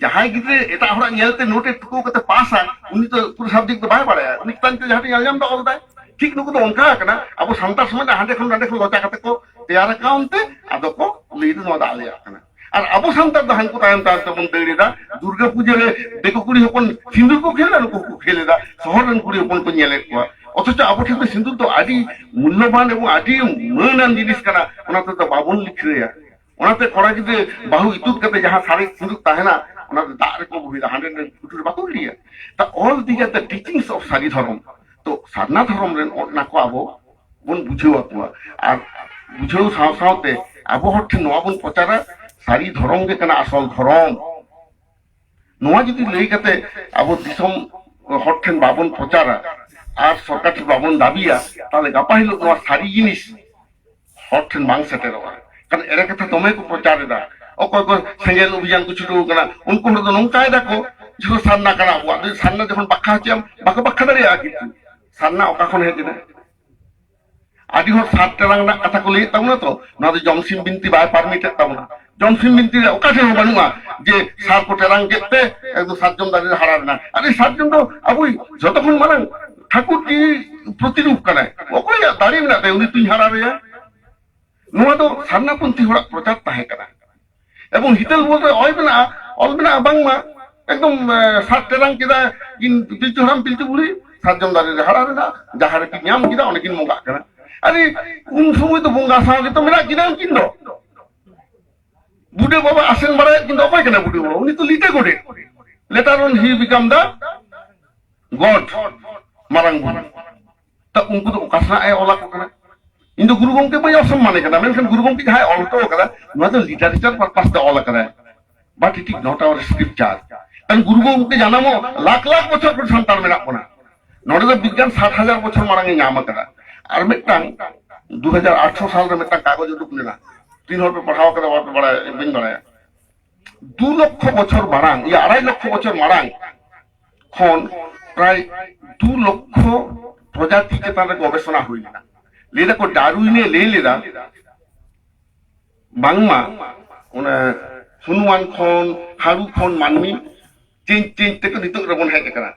ᱡᱟᱦᱟᱸᱭ ᱜᱤᱫᱽᱨᱟᱹ ᱮᱴᱟᱜ ᱦᱚᱲᱟᱜ ᱧᱮᱞᱛᱮ ᱱᱳᱴ ᱮ ᱴᱷᱩᱠᱟᱹᱣ ᱠᱟᱛᱮ ᱯᱟᱥᱟ, ᱩᱱᱤ ᱫᱚ ᱯᱩᱨᱟᱹ ᱥᱟᱵᱡᱮᱠᱴ ᱫᱚ ᱵᱟᱭ ᱵᱟᱲᱟᱭᱟ, ᱩᱱᱤ ᱪᱮᱛᱟᱱ ᱛᱮ ᱡᱟᱦᱟᱸ ᱛᱤᱱᱟᱹᱜ ᱧᱮᱞ ᱧᱟᱢ ᱫᱟ ᱚᱞ ᱫᱟᱭ᱾ ᱴᱷᱤᱠ ᱱᱩᱠᱩ ᱫᱚ ᱚᱱᱠᱟ ᱠᱟᱱᱟ, ᱟᱵᱚ ᱥᱟᱱᱛᱟᱲ ᱥᱚᱢᱟᱡᱽ ᱨᱮ ᱦᱟᱸᱰᱮ ᱠᱷᱚᱱ ᱱᱟᱰᱮ ᱠᱷᱚᱱ ᱞᱚᱪᱟ ᱠᱟᱛᱮ ᱠᱚ ᱛᱮᱭᱟᱨ ᱟᱠᱟᱱ ᱛᱮ ᱟᱫᱚ ᱠᱚ ᱞᱟᱹᱭ ᱫᱟ ᱱᱚᱣᱟ ᱫᱚ ᱟᱞᱮᱭᱟᱜ ᱠᱟᱱᱟ᱾ ᱟᱨ ᱟᱵᱚ ᱥᱟᱱᱛᱟᱲ ᱫᱚ ᱦᱟᱱᱠᱩ ᱛᱟᱭᱚᱢ ᱛᱟᱭᱚᱢ ᱛᱮᱵᱚᱱ ᱫᱟᱹᱲ ᱮᱫᱟ᱾ ᱫᱩᱨᱜᱟᱹ ᱯᱩᱡᱟᱹ ᱨᱮ ᱫᱤᱠᱩ ᱠᱩᱲᱤ ᱦᱚᱯᱚᱱ ᱥᱤᱸᱫᱩᱨ ᱠᱚ ᱠᱷᱮᱞ ᱮᱫᱟ, ᱱᱩᱠᱩ ᱠᱚ ᱠᱷᱮᱞ ᱮᱫᱟ, ᱥᱚᱦᱚᱨ ᱨᱮᱱ ᱠᱩᱲᱤ ᱦᱚᱯᱚᱱ ᱠᱚ ᱧᱮᱞᱮᱫ ᱠᱚᱣᱟ᱾ ᱚᱛᱷᱚᱪᱚ ᱟᱵᱚ ᱴᱷᱮᱱ ᱫᱚ ᱥᱤᱸᱫᱩᱨ ᱫᱚ ᱟᱹᱰᱤ ᱢᱩᱞᱞᱚᱵᱟᱱ ᱮᱵᱚᱝ ᱟᱹᱰᱤ ᱢᱟᱹᱱᱟᱱ ᱡᱤᱱᱤᱥ ᱠᱟᱱᱟ, ᱚᱱᱟ ᱛᱮᱫᱚ ᱵᱟᱵᱚᱱ ᱞᱤᱠᱷᱨᱟᱹᱭᱟ᱾ ᱚᱱᱟᱛᱮ ᱠᱚᱲᱟ ᱜᱤᱫᱽᱨᱟᱹ ᱵᱟᱹᱦᱩ ᱤᱛᱩᱫ ᱠᱟᱛᱮ ᱡᱟᱦᱟᱸ ᱥᱟᱨᱮᱡ ᱥᱤᱸᱫᱩᱨ ᱛᱟᱦᱮᱱᱟ, ᱚᱱᱟ ᱫᱚ ᱫᱟᱜ ᱨᱮᱠᱚ ᱵᱚᱦᱮᱞᱟ, ᱦᱟᱸᱰᱮ ᱱᱟᱰᱮ ᱜᱷᱩᱴᱩ ᱨᱮ ᱵᱟᱠᱚ ᱜᱤᱰᱤᱭᱟ᱾ ᱛᱟ all these are the teachings of ᱥᱟᱹᱨᱤ ᱫᱷᱚᱨᱚᱢ᱾ ᱛᱚ ᱥᱟᱨᱱᱟ ᱫᱷᱚᱨᱚᱢ ᱨᱮᱱ ᱚᱱᱟ ᱠᱚ ᱟᱵᱚ ᱵᱚᱱ ᱵᱩᱡᱷᱟᱹᱣ ᱟᱠᱚᱣᱟ᱾ ᱟᱨ ᱵᱩᱡᱷᱟᱹᱣ ᱥᱟᱶ ᱥᱟᱶᱛᱮ ᱟᱵᱚ ᱦᱚᱲ ᱴᱷᱮᱱ ᱱᱚᱣᱟ ᱵᱚᱱ ᱯᱨᱚᱪᱟᱨᱟ, ᱥᱟᱹᱨᱤ ᱫᱷᱚᱨᱚᱢ ᱜᱮ ᱠᱟᱱᱟ ᱟᱥᱚᱞ ᱫᱷᱚᱨᱚᱢ᱾ ᱱᱚᱣᱟ ᱡᱩᱫᱤ ᱞᱟᱹᱭ ᱠᱟᱛᱮ ᱟᱵᱚ ᱫᱤᱥᱚᱢ ᱦᱚᱲ ᱴᱷᱮᱱ ᱵᱟᱵᱚᱱ ᱯᱨᱚᱪᱟᱨᱟ ᱟᱨ ᱥᱚᱨᱠᱟᱨ ᱴᱷᱮᱱ ᱵᱟᱵᱚᱱ ᱫᱟᱹᱵᱤᱭᱟ, ᱛᱟᱦᱚᱞᱮ ᱜᱟᱯᱟ ᱦᱤᱞᱳᱜ ᱱᱚᱣᱟ ᱥᱟᱹᱨᱤ ᱡᱤᱱᱤᱥ ᱦᱚᱲ ᱴᱷᱮᱱ ᱵᱟᱝ ᱥᱮᱴᱮᱨᱚᱜᱼᱟ᱾ ᱠᱟᱨᱚᱱ ᱮᱲᱮ ᱠᱟᱛᱷᱟ ᱫᱚᱢᱮ ᱠᱚ ᱯᱨᱚᱪᱟᱨ ᱮᱫᱟ᱾ ᱚᱠᱚᱭ ᱠᱚ ᱥᱮᱸᱜᱮᱞ ᱚᱵᱷᱤᱡᱟᱱ ᱠᱚ ᱪᱷᱩᱴᱟᱹᱣ ᱠᱟᱱᱟ, ᱩᱱᱠᱩ ᱦᱚᱲ ᱫᱚ ᱱᱚᱝᱠᱟᱭ ᱫᱟᱠᱚ, ᱡᱷᱚᱛᱚ ᱥᱟᱨᱱᱟ ᱠᱟᱱᱟ ᱟᱵᱚᱣᱟᱜ᱾ ᱥᱟᱨᱱᱟ ᱡᱚᱠᱷᱚᱱ ᱵᱟᱠᱷᱟ ᱦᱚᱪᱚᱭᱟᱢ, ᱵᱟᱠᱚ ᱵᱟᱠᱷᱟ ᱫᱟᱲᱮᱭᱟᱜᱼᱟ᱾ ᱠᱤᱱᱛᱩ ᱥᱟᱨᱱᱟ ᱚᱠᱟ ᱠᱷᱚᱱ ᱦᱮᱡ ᱮᱱᱟ? ᱟᱹᱰᱤ ᱦᱚᱲ ᱥᱟᱨ ᱴᱮᱨᱟᱝ ᱨᱮᱱᱟᱜ ᱠᱟᱛᱷᱟ ᱠᱚ ᱞᱟᱹᱭᱮᱫ ᱛᱟᱵᱚᱱᱟ ᱛᱚ, ᱱᱚᱣᱟ ᱫᱚ ᱡᱚᱢᱥᱤᱢ ᱵᱤᱱᱛᱤ ᱵᱟᱭ ᱯᱟᱨᱢᱤᱴ ᱮᱫ ᱛᱟᱵᱚᱱᱟ᱾ ᱡᱚᱢᱥᱤᱢ ᱵᱤᱱᱛᱤ ᱨᱮ ᱚᱠᱟ ᱴᱷᱮᱱ ᱦᱚᱸ ᱵᱟᱹᱱᱩᱜᱼᱟ ᱡᱮ ᱥᱟᱨ ᱠᱚ ᱴᱮᱨᱟᱝ ᱠᱮᱫ ᱛᱮ ᱮᱠᱫᱚᱢ ᱥᱟᱨᱡᱚᱢ ᱫᱟᱨᱮ ᱨᱮ ᱦᱟᱨᱟ ᱞᱮᱱᱟ᱾ ᱟᱨ ᱥᱟᱨᱡᱚᱢ ᱫᱚ ᱟᱵᱚᱭᱤᱡ ᱡᱷᱚᱛᱚ ᱠᱷᱚᱱ ᱢᱟᱨᱟᱝ ᱴᱷᱟᱹᱠᱩᱨ ᱡᱤ ᱯᱨᱚᱛᱤᱨᱩᱯ ᱠᱟᱱᱟᱭ᱾ ᱚᱠᱚᱭᱟᱜ ᱫᱟᱲᱮ ᱢᱮᱱᱟᱜ ᱛᱟᱭᱟ ᱩᱱᱤ ᱛᱩᱧ ᱦᱟᱨᱟ ᱨᱮᱭᱟ? ᱱᱚᱣᱟ ᱫᱚ ᱥᱟᱨᱱᱟᱯᱚᱱᱛᱷᱤ ᱦᱚᱲᱟᱜ ᱯᱨᱚᱪᱟᱨ ᱛᱟᱦᱮᱸ ᱠᱟᱱᱟ᱾ ᱮᱵᱚᱝ ᱦᱤᱛᱟᱹᱞ ᱵᱚᱞ ᱨᱮ ᱚᱞ ᱢᱮᱱᱟᱜᱼᱟ, ᱚᱞ ᱢᱮᱱᱟᱜᱼᱟ ᱵᱟᱝᱢᱟ ᱮᱠᱫᱚᱢ ᱥᱟᱨ ᱴᱮᱨᱟᱝ ᱠᱮᱫᱟ ᱠᱤᱱ ᱯᱤᱞᱪᱩ ᱦᱟᱲᱟᱢ ᱯᱤᱞᱪᱩ ᱵᱩᱲᱦᱤ, ᱥᱟᱨᱡᱚᱢ ᱫᱟᱨᱮ ᱨᱮ ᱦᱟᱨᱟ ᱞᱮᱱᱟ, ᱡᱟᱦᱟᱸ ᱨᱮᱠᱤᱱ ᱧᱟᱢ ᱠᱮᱫᱟ ᱚᱸᱰᱮ ᱠᱤᱱ ᱵᱚᱸᱜᱟᱜ ᱠᱟᱱᱟ᱾ ᱟᱨᱮ, ᱩᱱ ᱥᱚᱢᱚᱭ ᱫᱚ ᱵᱚᱸᱜᱟ ᱥᱟᱶ ᱜᱮᱛᱚ ᱢᱮᱱᱟᱜ ᱠᱤᱱᱟ ᱩᱱᱠᱤᱱ ᱫᱚ᱾ ᱵᱩᱰᱷᱟᱹ ᱵᱟᱵᱟ ᱟᱥᱮᱱ ᱵᱟᱲᱟᱭᱮᱫ ᱠᱤᱱ ᱫᱚ ᱚᱠᱚᱭ ᱠᱟᱱᱟ ᱵᱩᱰᱷᱟᱹ ᱵᱟᱵᱟ? ᱩᱱᱤ ᱛᱚ ᱞᱤᱴᱟᱹ ᱜᱚᱰᱮᱛ᱾ Later on he become the God, ᱢᱟᱨᱟᱝ ᱵᱩᱨᱩ᱾ ᱛᱚ ᱩᱱᱠᱩ ᱫᱚ ᱚᱠᱟ ᱥᱮᱱᱟᱜ ᱮ ᱚᱞ ᱟᱠᱚ ᱠᱟᱱᱟ? ᱤᱧ ᱫᱚ ᱜᱩᱨᱩ ᱜᱚᱢᱠᱮ ᱵᱟᱹᱧ ᱚᱥᱚᱢᱢᱟᱱᱮ ᱠᱟᱱᱟ, ᱢᱮᱱᱠᱷᱟᱱ ᱜᱩᱨᱩ ᱜᱚᱢᱠᱮ ᱡᱟᱦᱟᱸᱭ ᱚᱞ ᱦᱚᱴᱚ ᱠᱟᱫᱟ, ᱱᱚᱣᱟ ᱫᱚ literature purpose ᱛᱮ ᱚᱞ ᱟᱠᱟᱫᱟᱭ, but it is not our scripture. ᱠᱟᱨᱚᱱ ᱜᱩᱨᱩ ᱜᱚᱢᱠᱮ ᱡᱟᱱᱟᱢᱚᱜ ᱞᱟᱠᱷ ᱞᱟᱠᱷ ᱵᱚᱪᱷᱚᱨ ᱠᱷᱚᱱ ᱥᱟᱱᱛᱟᱲ ᱢᱮᱱᱟᱜ ᱵᱚᱱᱟ᱾ ᱱᱚᱰᱮ ᱫᱚ ᱵᱤᱜᱽᱜᱟᱱ ᱥᱟᱴ ᱦᱟᱡᱟᱨ ᱵᱚᱪᱷᱚᱨ ᱢᱟᱲᱟᱝ ᱮ ᱧᱟᱢ ᱟᱠᱟᱫᱟ᱾ ᱟᱨ ᱢᱤᱫᱴᱟᱝ ᱫᱩ ᱦᱟᱡᱟᱨ ᱟᱴᱷᱨᱚ ᱥᱟᱞ ᱨᱮ ᱢᱤᱫᱴᱟᱝ ᱠᱟᱜᱚᱡᱽ ᱩᱰᱩᱠ ᱞᱮᱱᱟ, ᱛᱤᱱ ᱦᱚᱲ ᱯᱮ ᱯᱟᱲᱦᱟᱣ ᱠᱟᱫᱟ ᱵᱟᱯᱮ ᱵᱟᱲᱟᱭᱟ, ᱵᱟᱹᱧ ᱵᱟᱲᱟᱭᱟ᱾ ᱫᱩ ᱞᱚᱠᱷᱚ ᱵᱚᱪᱷᱚᱨ ᱢᱟᱲᱟᱝ, ᱤᱭᱟᱹ, ᱟᱲᱟᱭ ᱞᱚᱠᱷᱚ ᱵᱚᱪᱷᱚᱨ ᱢᱟᱲᱟᱝ ᱠᱷᱚᱱ ᱯᱨᱟᱭ ᱫᱩ ᱞᱚᱠᱷᱚ ᱯᱨᱚᱡᱟᱛᱤ ᱪᱮᱛᱟᱱ ᱨᱮ ᱜᱚᱵᱮᱥᱚᱱᱟ ᱦᱩᱭ ᱞᱮᱱᱟ᱾ ᱞᱟᱹᱭ ᱫᱟᱠᱚ ᱰᱟᱨᱩᱭᱤᱱ ᱮ ᱞᱟᱹᱭ ᱞᱮᱫᱟ ᱵᱟᱝᱢᱟ ᱚᱱᱟ ᱦᱩᱱᱩᱢᱟᱱ ᱠᱷᱚᱱ, ᱦᱟᱹᱲᱩ ᱠᱷᱚᱱ ᱢᱟᱹᱱᱢᱤ ᱪᱮᱧᱡᱽ ᱪᱮᱧᱡᱽ ᱛᱮᱠᱚ ᱱᱤᱛᱚᱜ ᱨᱮᱵᱚᱱ ᱦᱮᱡ ᱟᱠᱟᱱᱟ᱾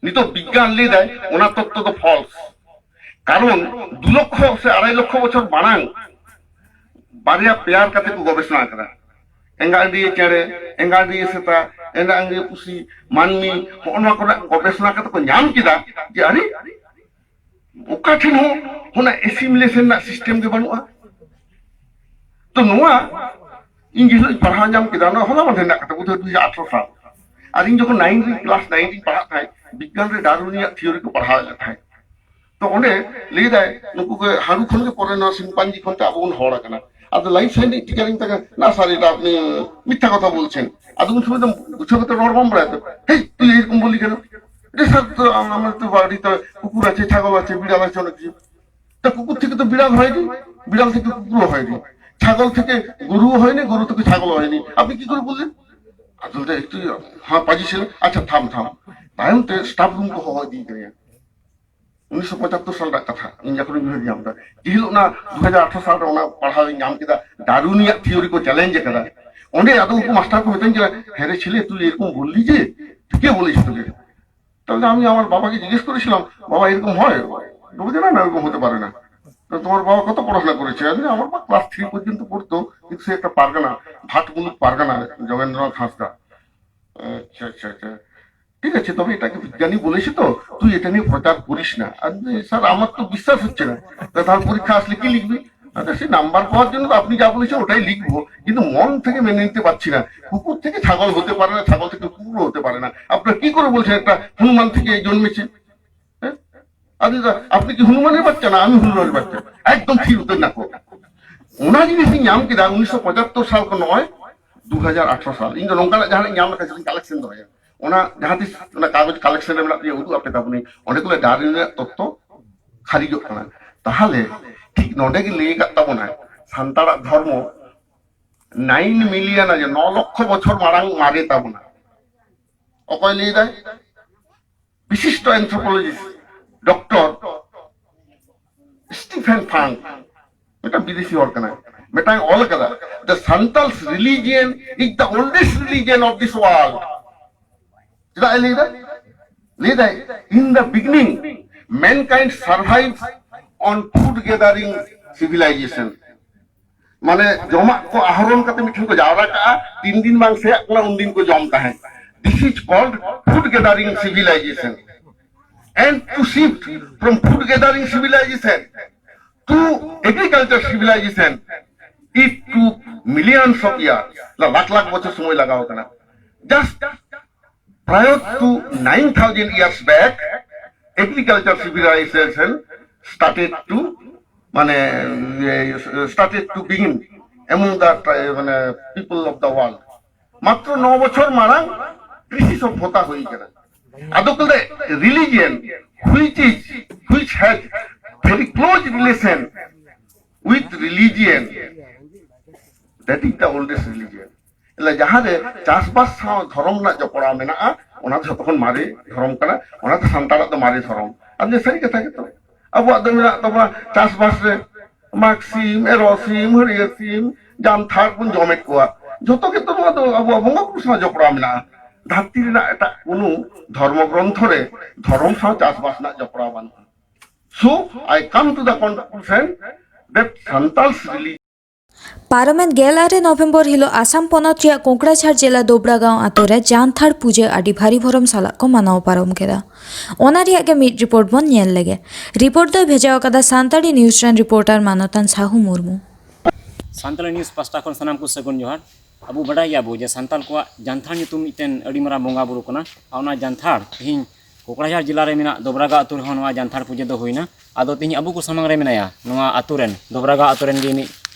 ᱱᱤᱛᱚᱜ ᱵᱤᱜᱽᱜᱟᱱ ᱞᱟᱹᱭ ᱫᱟᱭ ᱚᱱᱟ ᱛᱚᱛᱛᱚ ᱫᱚ false᱾ ᱠᱟᱨᱚᱱ ᱫᱩ ᱞᱚᱠᱷᱚ ᱥᱮ ᱟᱲᱟᱭ ᱞᱚᱠᱷᱚ ᱵᱚᱪᱷᱚᱨ ᱢᱟᱲᱟᱝ ᱵᱟᱨᱭᱟ ᱯᱮᱭᱟᱨ ᱠᱟᱛᱮ ᱠᱚ ᱜᱚᱵᱮᱥᱚᱱᱟ ᱠᱟᱫᱟ᱾ ᱮᱸᱜᱟ ᱟᱹᱰᱤᱭᱟᱹ ᱪᱮᱬᱮ, ᱮᱸᱜᱟ ᱟᱹᱰᱤᱭᱟᱹ ᱥᱮᱛᱟ, ᱮᱸᱜᱟ ᱟᱹᱰᱤᱭᱟᱹ ᱯᱩᱥᱤ, ᱢᱟᱹᱱᱢᱤ, ᱦᱚᱸᱜᱼᱚ ᱱᱚᱣᱟ ᱠᱚᱨᱮᱱᱟᱜ ᱜᱚᱵᱮᱥᱚᱱᱟ ᱠᱟᱛᱮ ᱠᱚ ᱧᱟᱢ ᱠᱮᱫᱟ ᱡᱮ ᱟᱨᱮ, ᱚᱠᱟ ᱴᱷᱮᱱ ᱦᱚᱸ ᱚᱱᱟ assimilation ᱨᱮᱱᱟᱜ system ᱜᱮ ᱵᱟᱹᱱᱩᱜᱼᱟ᱾ ᱛᱚ ᱱᱚᱣᱟ ᱤᱧ ᱡᱮ ᱦᱤᱞᱳᱜ ᱤᱧ ᱯᱟᱲᱦᱟᱣ ᱧᱟᱢ ᱠᱮᱫᱟ, ᱱᱚᱣᱟ ᱦᱚᱞᱟ ᱢᱟᱫᱷᱮᱨ ᱨᱮᱱᱟᱜ ᱠᱟᱛᱷᱟ, ᱵᱩᱫᱷᱚᱭ ᱫᱩ ᱦᱟᱡᱟᱨ ᱟᱴᱷᱨᱚ ᱥᱟᱞ᱾ ᱟᱨ ᱤᱧ ᱡᱚᱠᱷᱚᱱ ᱱᱟᱭᱤᱱ ᱨᱮ, class nine ᱨᱤᱧ ᱯᱟᱲᱦᱟᱜ ᱛᱟᱦᱮᱸᱫ, ᱵᱤᱜᱽᱜᱟᱱ ᱨᱮ ᱰᱟᱨᱣᱤᱱ ᱨᱮᱭᱟᱜ theory ᱠᱚ ᱯᱟᱲᱦᱟᱣᱮᱫ ᱛᱟᱦᱮᱸᱫ᱾ ᱛᱚ ᱚᱸᱰᱮ ᱞᱟᱹᱭ ᱫᱟᱭ, ᱱᱩᱠᱩ ᱜᱮ ᱦᱟᱹᱲᱩ ᱠᱷᱚᱱ ᱜᱮ ᱯᱚᱨᱮ ᱱᱚᱣᱟ chimpanzee ᱠᱷᱚᱱ ᱛᱮ ᱟᱵᱚ ᱵᱚᱱ ᱦᱚᱲ ᱟᱠᱟᱱᱟ᱾ ᱟᱫᱚ ᱞᱟᱭᱤᱯᱷ ᱥᱟᱭᱮᱱᱥ ᱨᱤᱱᱤᱡ ᱴᱤᱪᱟᱨ ᱤᱧ ᱢᱮᱛᱟᱭ ᱠᱟᱱᱟ, "না স্যার, এটা আপনি মিথ্যা কথা বলছেন।" ᱟᱫᱚ ᱩᱱ ᱥᱚᱢᱚᱭ ᱫᱚ ᱵᱩᱡᱷᱟᱹᱣ ᱠᱟᱛᱮ ᱨᱚᱲ ᱵᱟᱢ ᱵᱟᱲᱟᱭᱟ ᱛᱚ, "ᱦᱮᱭ, তুই এরকম বললি কেন?" "আরে স্যার, তো আমার তো বাড়িতে কুকুর আছে, ছাগল আছে, বিড়াল আছে, অনেক কিছু।" তা কুকুর থেকে তো বিড়াল হয়নি, বিড়াল থেকে কুকুরও হয়নি, ছাগল থেকে গরুও হয়নি, গরু থেকে ছাগলও হয়নি, আপনি কি করে বললেন? আদলটা একটু হাঁ পাজি ছিল। আচ্ছা, থাম, থাম। ᱛᱟᱭᱚᱢ ᱛᱮ ᱥᱴᱟᱯᱷ ᱨᱩᱢ ᱠᱚ ᱦᱚᱦᱚ ᱤᱫᱤ ᱠᱟᱱᱟ᱾ ᱩᱱᱤᱥᱥᱚ ᱯᱚᱸᱪᱟᱛᱛᱳᱨ ᱥᱟᱞ ᱨᱮᱱᱟᱜ ᱠᱟᱛᱷᱟ, ᱤᱧ ᱡᱚᱠᱷᱚᱱᱤᱧ ᱩᱭᱦᱟᱹᱨ ᱧᱟᱢ ᱮᱫᱟ, ᱡᱮ ᱦᱤᱞᱳᱜ ᱚᱱᱟ ᱫᱩ ᱦᱟᱡᱟᱨ ᱟᱴᱷᱨᱚ ᱥᱟᱞ ᱨᱮ ᱚᱱᱟ ᱯᱟᱲᱦᱟᱣ ᱤᱧ ᱧᱟᱢ ᱠᱮᱫᱟ, ᱰᱟᱨᱩᱱᱤᱭᱟᱜ ᱛᱷᱤᱭᱳᱨᱤ ᱠᱚ ᱪᱮᱞᱮᱧᱡᱽ ᱟᱠᱟᱫᱟ, ᱚᱸᱰᱮ ᱟᱫᱚ ᱩᱱᱠᱩ ᱢᱟᱥᱴᱟᱨ ᱠᱚ ᱢᱮᱛᱟᱹᱧ ᱠᱟᱱᱟ, "ᱦᱮᱸ ᱨᱮ ছেলে, তুই এরকম বললি যে, তুই কে বলেছিস তোকে?" তাহলে আমি আমার বাবাকে জিজ্ঞেস করেছিলাম, "বাবা, এরকম হয়?" বাবা বলছে, "না, না, এরকম হতে পারে না।" "তো তোমার বাবা কত পড়াশোনা করেছে?" আমি বলি, "আমার বাবা ক্লাস থ্রি পর্যন্ত পড়তো, কিন্তু সে একটা পারগানা, ভাটমুলুক পারগানা, যোগেন্দ্রনাথ হাঁসদা।" "আচ্ছা, আচ্ছা, আচ্ছা, ঠিক আছে, তবে এটা কি বিজ্ঞানী বলেছে তো, তুই এটা নিয়ে প্রচার করিস না।" আমি বলি, "স্যার, আমার তো বিশ্বাস হচ্ছে না।" "তা তাহলে পরীক্ষা আসলে কি লিখবি?" "আচ্ছা, সে নাম্বার পাওয়ার জন্য তো আপনি যা বলেছেন ওটাই লিখবো, কিন্তু মন থেকে মেনে নিতে পারছি না। কুকুর থেকে ছাগল হতে পারে না, ছাগল থেকে কুকুর হতে পারে না। আপনারা কি করে বলছেন একটা হনুমান থেকে জন্মেছে?" হ্যাঁ? আপনি তো, আপনি কি হনুমানের বাচ্চা না আমি হনুমানের বাচ্চা? একদম ᱛᱷᱤᱨ ᱩᱛᱟᱹᱨ ᱱᱟᱠᱚ᱾ ᱚᱱᱟ ᱡᱤᱱᱤᱥ ᱤᱧ ᱧᱟᱢ ᱠᱮᱫᱟ ᱩᱱᱤᱥᱥᱚ ᱯᱚᱸᱪᱟᱛᱛᱳᱨ ᱥᱟᱞ ᱠᱷᱚᱱ ᱱᱚᱜᱼᱚᱭ ᱫᱩ ᱦᱟᱡᱟᱨ ᱟᱴᱷᱨᱚ ᱥᱟᱞ᱾ ᱤᱧ ᱫᱚ ᱱᱚᱝᱠᱟᱱᱟᱜ ᱡᱟᱦᱟᱱᱟᱜ ᱤᱧ ᱧᱟᱢ ᱞᱮᱠᱷᱟᱱ ᱡᱩᱫᱤ ᱠᱟᱞᱮᱠᱥᱚᱱ ᱫᱚᱦᱚᱭᱟ, ᱚᱱᱟ ᱡᱟᱦᱟᱸ ᱛᱤᱥ ᱚᱱᱟ ᱠᱟᱜᱚᱡᱽ ᱠᱟᱞᱮᱠᱥᱚᱱ ᱨᱮ ᱢᱮᱱᱟᱜ ᱛᱤᱧᱟ, ᱩᱫᱩᱜ ᱟᱯᱮ ᱛᱟᱵᱚᱱᱟᱹᱧ, ᱚᱸᱰᱮ ᱠᱚ ᱞᱟᱹᱭᱟ ᱰᱟᱨᱣᱤᱱ ᱨᱮᱱᱟᱜ ᱛᱚᱛᱛᱚ ᱠᱷᱟᱨᱤᱡᱚᱜ ᱠᱟᱱᱟ᱾ ᱛᱟᱦᱚᱞᱮ ᱴᱷᱤᱠ ᱱᱚᱰᱮ ᱜᱮ ᱞᱟᱹᱭ ᱟᱠᱟᱫ ᱛᱟᱵᱚᱱᱟᱭ, ᱥᱟᱱᱛᱟᱲᱟᱜ ᱫᱷᱚᱨᱢᱚ ᱱᱟᱭᱤᱱ ᱢᱤᱞᱤᱭᱚᱱ, ᱟᱡᱮ ᱱᱚ ᱞᱚᱠᱠᱷᱚ ᱵᱚᱪᱷᱚᱨ ᱢᱟᱲᱟᱝ ᱢᱟᱨᱮ ᱛᱟᱵᱚᱱᱟ᱾ ᱚᱠᱚᱭ ᱞᱟᱹᱭ ᱫᱟᱭ? ᱵᱤᱥᱤᱥᱴᱚ ᱮᱱᱛᱷᱨᱳᱯᱳᱞᱚᱡᱤᱥᱴ ᱰᱚᱠᱴᱚᱨ ᱥᱴᱤᱯᱷᱮᱱ ᱯᱷᱟᱝ, ᱢᱤᱫᱴᱟᱝ ᱵᱤᱫᱮᱥᱤ ᱦᱚᱲ ᱠᱟᱱᱟᱭ, ᱢᱤᱫᱴᱟᱝ ᱚᱞ ᱠᱟᱫᱟ, "The Santal's religion is the oldest religion of this world." ᱪᱮᱫᱟᱜ ᱮ ᱞᱟᱹᱭ ᱫᱟ? ᱞᱟᱹᱭ ᱫᱟᱭ, "In the beginning, mankind survives on food gathering civilization." ᱢᱟᱱᱮ ᱡᱚᱢᱟᱜ ᱠᱚ ᱟᱦᱨᱚᱱ ᱠᱟᱛᱮ ᱢᱤᱫᱴᱷᱮᱱ ᱠᱚ ᱡᱟᱣᱨᱟ ᱠᱟᱜᱼᱟ, ᱛᱤᱱ ᱫᱤᱱ ᱵᱟᱝ ᱥᱮᱭᱟᱜ ᱠᱟᱱᱟ ᱩᱱ ᱫᱤᱱ ᱠᱚ ᱡᱚᱢ ᱛᱟᱦᱮᱸᱫ᱾ This is called food gathering civilization. And to shift from food gathering civilization to agriculture civilization, it took millions of years. Lakh lakh ᱵᱚᱪᱷᱚᱨ ᱥᱚᱢᱚᱭ ᱞᱟᱜᱟᱣ ᱠᱟᱱᱟ᱾ Just prior to nine thousand years back, agriculture civilization started to ᱢᱟᱱᱮ started to begin among the tri- ᱢᱟᱱᱮ people of the world. ᱢᱟᱛᱨᱚ ᱱᱚ ᱵᱚᱪᱷᱚᱨ ᱢᱟᱲᱟᱝ ᱠᱨᱤᱥᱤ ᱥᱚᱵᱷᱚᱛᱟ ᱦᱩᱭ ᱠᱟᱱᱟ᱾ ᱟᱫᱚ ᱠᱚ ᱞᱟᱹᱭ religion which is which has very close relation with religion, that is the oldest religion. ᱮᱱᱟ ᱡᱟᱦᱟᱸ ᱨᱮ ᱪᱟᱥᱵᱟᱥ ᱥᱟᱶ ᱫᱷᱚᱨᱚᱢ ᱨᱮᱱᱟᱜ ᱡᱚᱯᱲᱟᱣ ᱢᱮᱱᱟᱜᱼᱟ, ᱚᱱᱟ ᱫᱚ ᱡᱷᱚᱛᱚ ᱠᱷᱚᱱ ᱢᱟᱨᱮ ᱫᱷᱚᱨᱚᱢ ᱠᱟᱱᱟ᱾ ᱚᱱᱟ ᱫᱚ ᱥᱟᱱᱛᱟᱲᱟᱜ ᱫᱚ ᱢᱟᱨᱮ ᱫᱷᱚᱨᱚᱢ᱾ ᱟᱨ ᱱᱤᱭᱟᱹ ᱥᱟᱹᱨᱤ ᱠᱟᱛᱷᱟ ᱜᱮᱛᱚ, ᱟᱵᱚᱣᱟᱜ ᱫᱚ ᱢᱮᱱᱟᱜ ᱛᱟᱵᱚᱱᱟ ᱪᱟᱥᱵᱟᱥ ᱨᱮ ᱢᱟᱜᱽ ᱥᱤᱢ, ᱮᱨᱚᱜ ᱥᱤᱢ, ᱦᱟᱹᱨᱭᱟᱹᱲ ᱥᱤᱢ, ᱡᱟᱱᱛᱷᱟᱲ ᱵᱚᱱ ᱡᱚᱢᱮᱫ ᱠᱚᱣᱟ᱾ ᱡᱷᱚᱛᱚ ᱜᱮᱛᱚ ᱱᱚᱣᱟ ᱫᱚ ᱟᱵᱚᱣᱟᱜ ᱵᱚᱸᱜᱟ ᱵᱩᱨᱩ ᱥᱟᱶ ᱡᱚᱯᱲᱟᱣ ᱢᱮᱱᱟᱜᱼᱟ᱾ ᱫᱷᱟᱹᱨᱛᱤ ᱨᱮᱱᱟᱜ ᱮᱴᱟᱜ ᱠᱳᱱᱳ ᱫᱷᱚᱨᱢᱚ ᱜᱨᱚᱱᱛᱷᱚ ᱨᱮ ᱫᱷᱚᱨᱚᱢ ᱥᱟᱶ ᱪᱟᱥᱵᱟᱥ ᱨᱮᱱᱟᱜ ᱡᱚᱯᱲᱟᱣ ᱵᱟᱹᱱᱩᱜᱼᱟ᱾ So I come to the conclusion that Santal's religion ᱯᱟᱨᱚᱢᱮᱱ ᱜᱮᱞ ᱟᱨᱮ ᱱᱚᱵᱷᱮᱢᱵᱚᱨ ᱦᱤᱞᱚᱜ ᱟᱥᱟᱢ ᱯᱚᱱᱚᱛ ᱨᱮᱭᱟᱜ ᱠᱳᱠᱲᱟᱡᱷᱟᱲ ᱡᱮᱞᱟ ᱫᱳᱵᱽᱨᱟᱜᱟᱸᱣ ᱟᱛᱳ ᱨᱮ ᱡᱟᱱᱛᱷᱟᱲ ᱯᱩᱡᱟᱹ ᱟᱹᱰᱤ ᱵᱷᱟᱹᱨᱤ ᱵᱷᱚᱨᱚᱢ ᱥᱟᱞᱟᱜ ᱠᱚ ᱢᱟᱱᱟᱣ ᱯᱟᱨᱚᱢ ᱠᱮᱫᱟ᱾ ᱚᱱᱟ ᱨᱮᱭᱟᱜ ᱜᱮ ᱢᱤᱫ ᱨᱤᱯᱳᱨᱴ ᱵᱚᱱ ᱧᱮᱞ ᱞᱮᱜᱮ᱾ ᱨᱤᱯᱳᱨᱴ ᱫᱚᱭ ᱵᱷᱮᱡᱟ ᱟᱠᱟᱫᱟ ᱥᱟᱱᱛᱟᱲᱤ ᱱᱤᱭᱩᱡᱽ ᱨᱮᱱ ᱨᱤᱯᱳᱨᱴᱟᱨ ᱢᱟᱱᱚᱛᱟᱱ ᱥᱟᱦᱩ ᱢᱩᱨᱢᱩ᱾ ᱥᱟᱱᱛᱟᱲᱤ ᱱᱤᱭᱩᱡᱽ ᱯᱟᱥᱴᱟ ᱠᱷᱚᱱ ᱥᱟᱱᱟᱢ ᱠᱚ ᱥᱟᱹᱜᱩᱱ ᱡᱚᱦᱟᱨ᱾ ᱟᱵᱚ ᱵᱟᱰᱟᱭ ᱜᱮᱭᱟᱵᱚ ᱡᱮ ᱥᱟᱱᱛᱟᱲ ᱠᱚᱣᱟᱜ ᱡᱟᱱᱛᱷᱟᱲ ᱧᱩᱛᱩᱢ ᱢᱤᱫᱴᱮᱱ ᱟᱹᱰᱤ ᱢᱟᱨᱟᱝ ᱵᱚᱸᱜᱟ ᱵᱩᱨᱩ ᱠᱟᱱᱟ᱾ ᱟᱨ ᱚᱱᱟ ᱡᱟᱱᱛᱷᱟᱲ ᱛᱮᱦᱮᱧ ᱠᱳᱠᱲᱟᱡᱷᱟᱲ ᱡᱮᱞᱟ ᱨᱮ ᱢᱮᱱᱟᱜ ᱫᱚᱵᱨᱟᱜᱟ ᱟᱹᱛᱩ ᱨᱮᱦᱚᱸ ᱱᱚᱣᱟ ᱡᱟᱱᱛᱷᱟᱲ ᱯᱩᱡᱟᱹ ᱫᱚ ᱦᱩᱭᱱᱟ᱾ ᱟᱫᱚ ᱛᱮᱦᱮᱧ ᱟᱵᱚ ᱠᱚ ᱥᱟᱢᱟᱝ ᱨᱮ ᱢᱮᱱᱟᱭᱟ ᱱᱚᱣᱟ ᱟᱹᱛᱩ ᱨᱮᱱ, ᱫᱚᱵᱨᱟᱜᱟ ᱟᱹᱛᱩ ᱨᱮᱱ ᱜᱮ ᱢᱤᱫ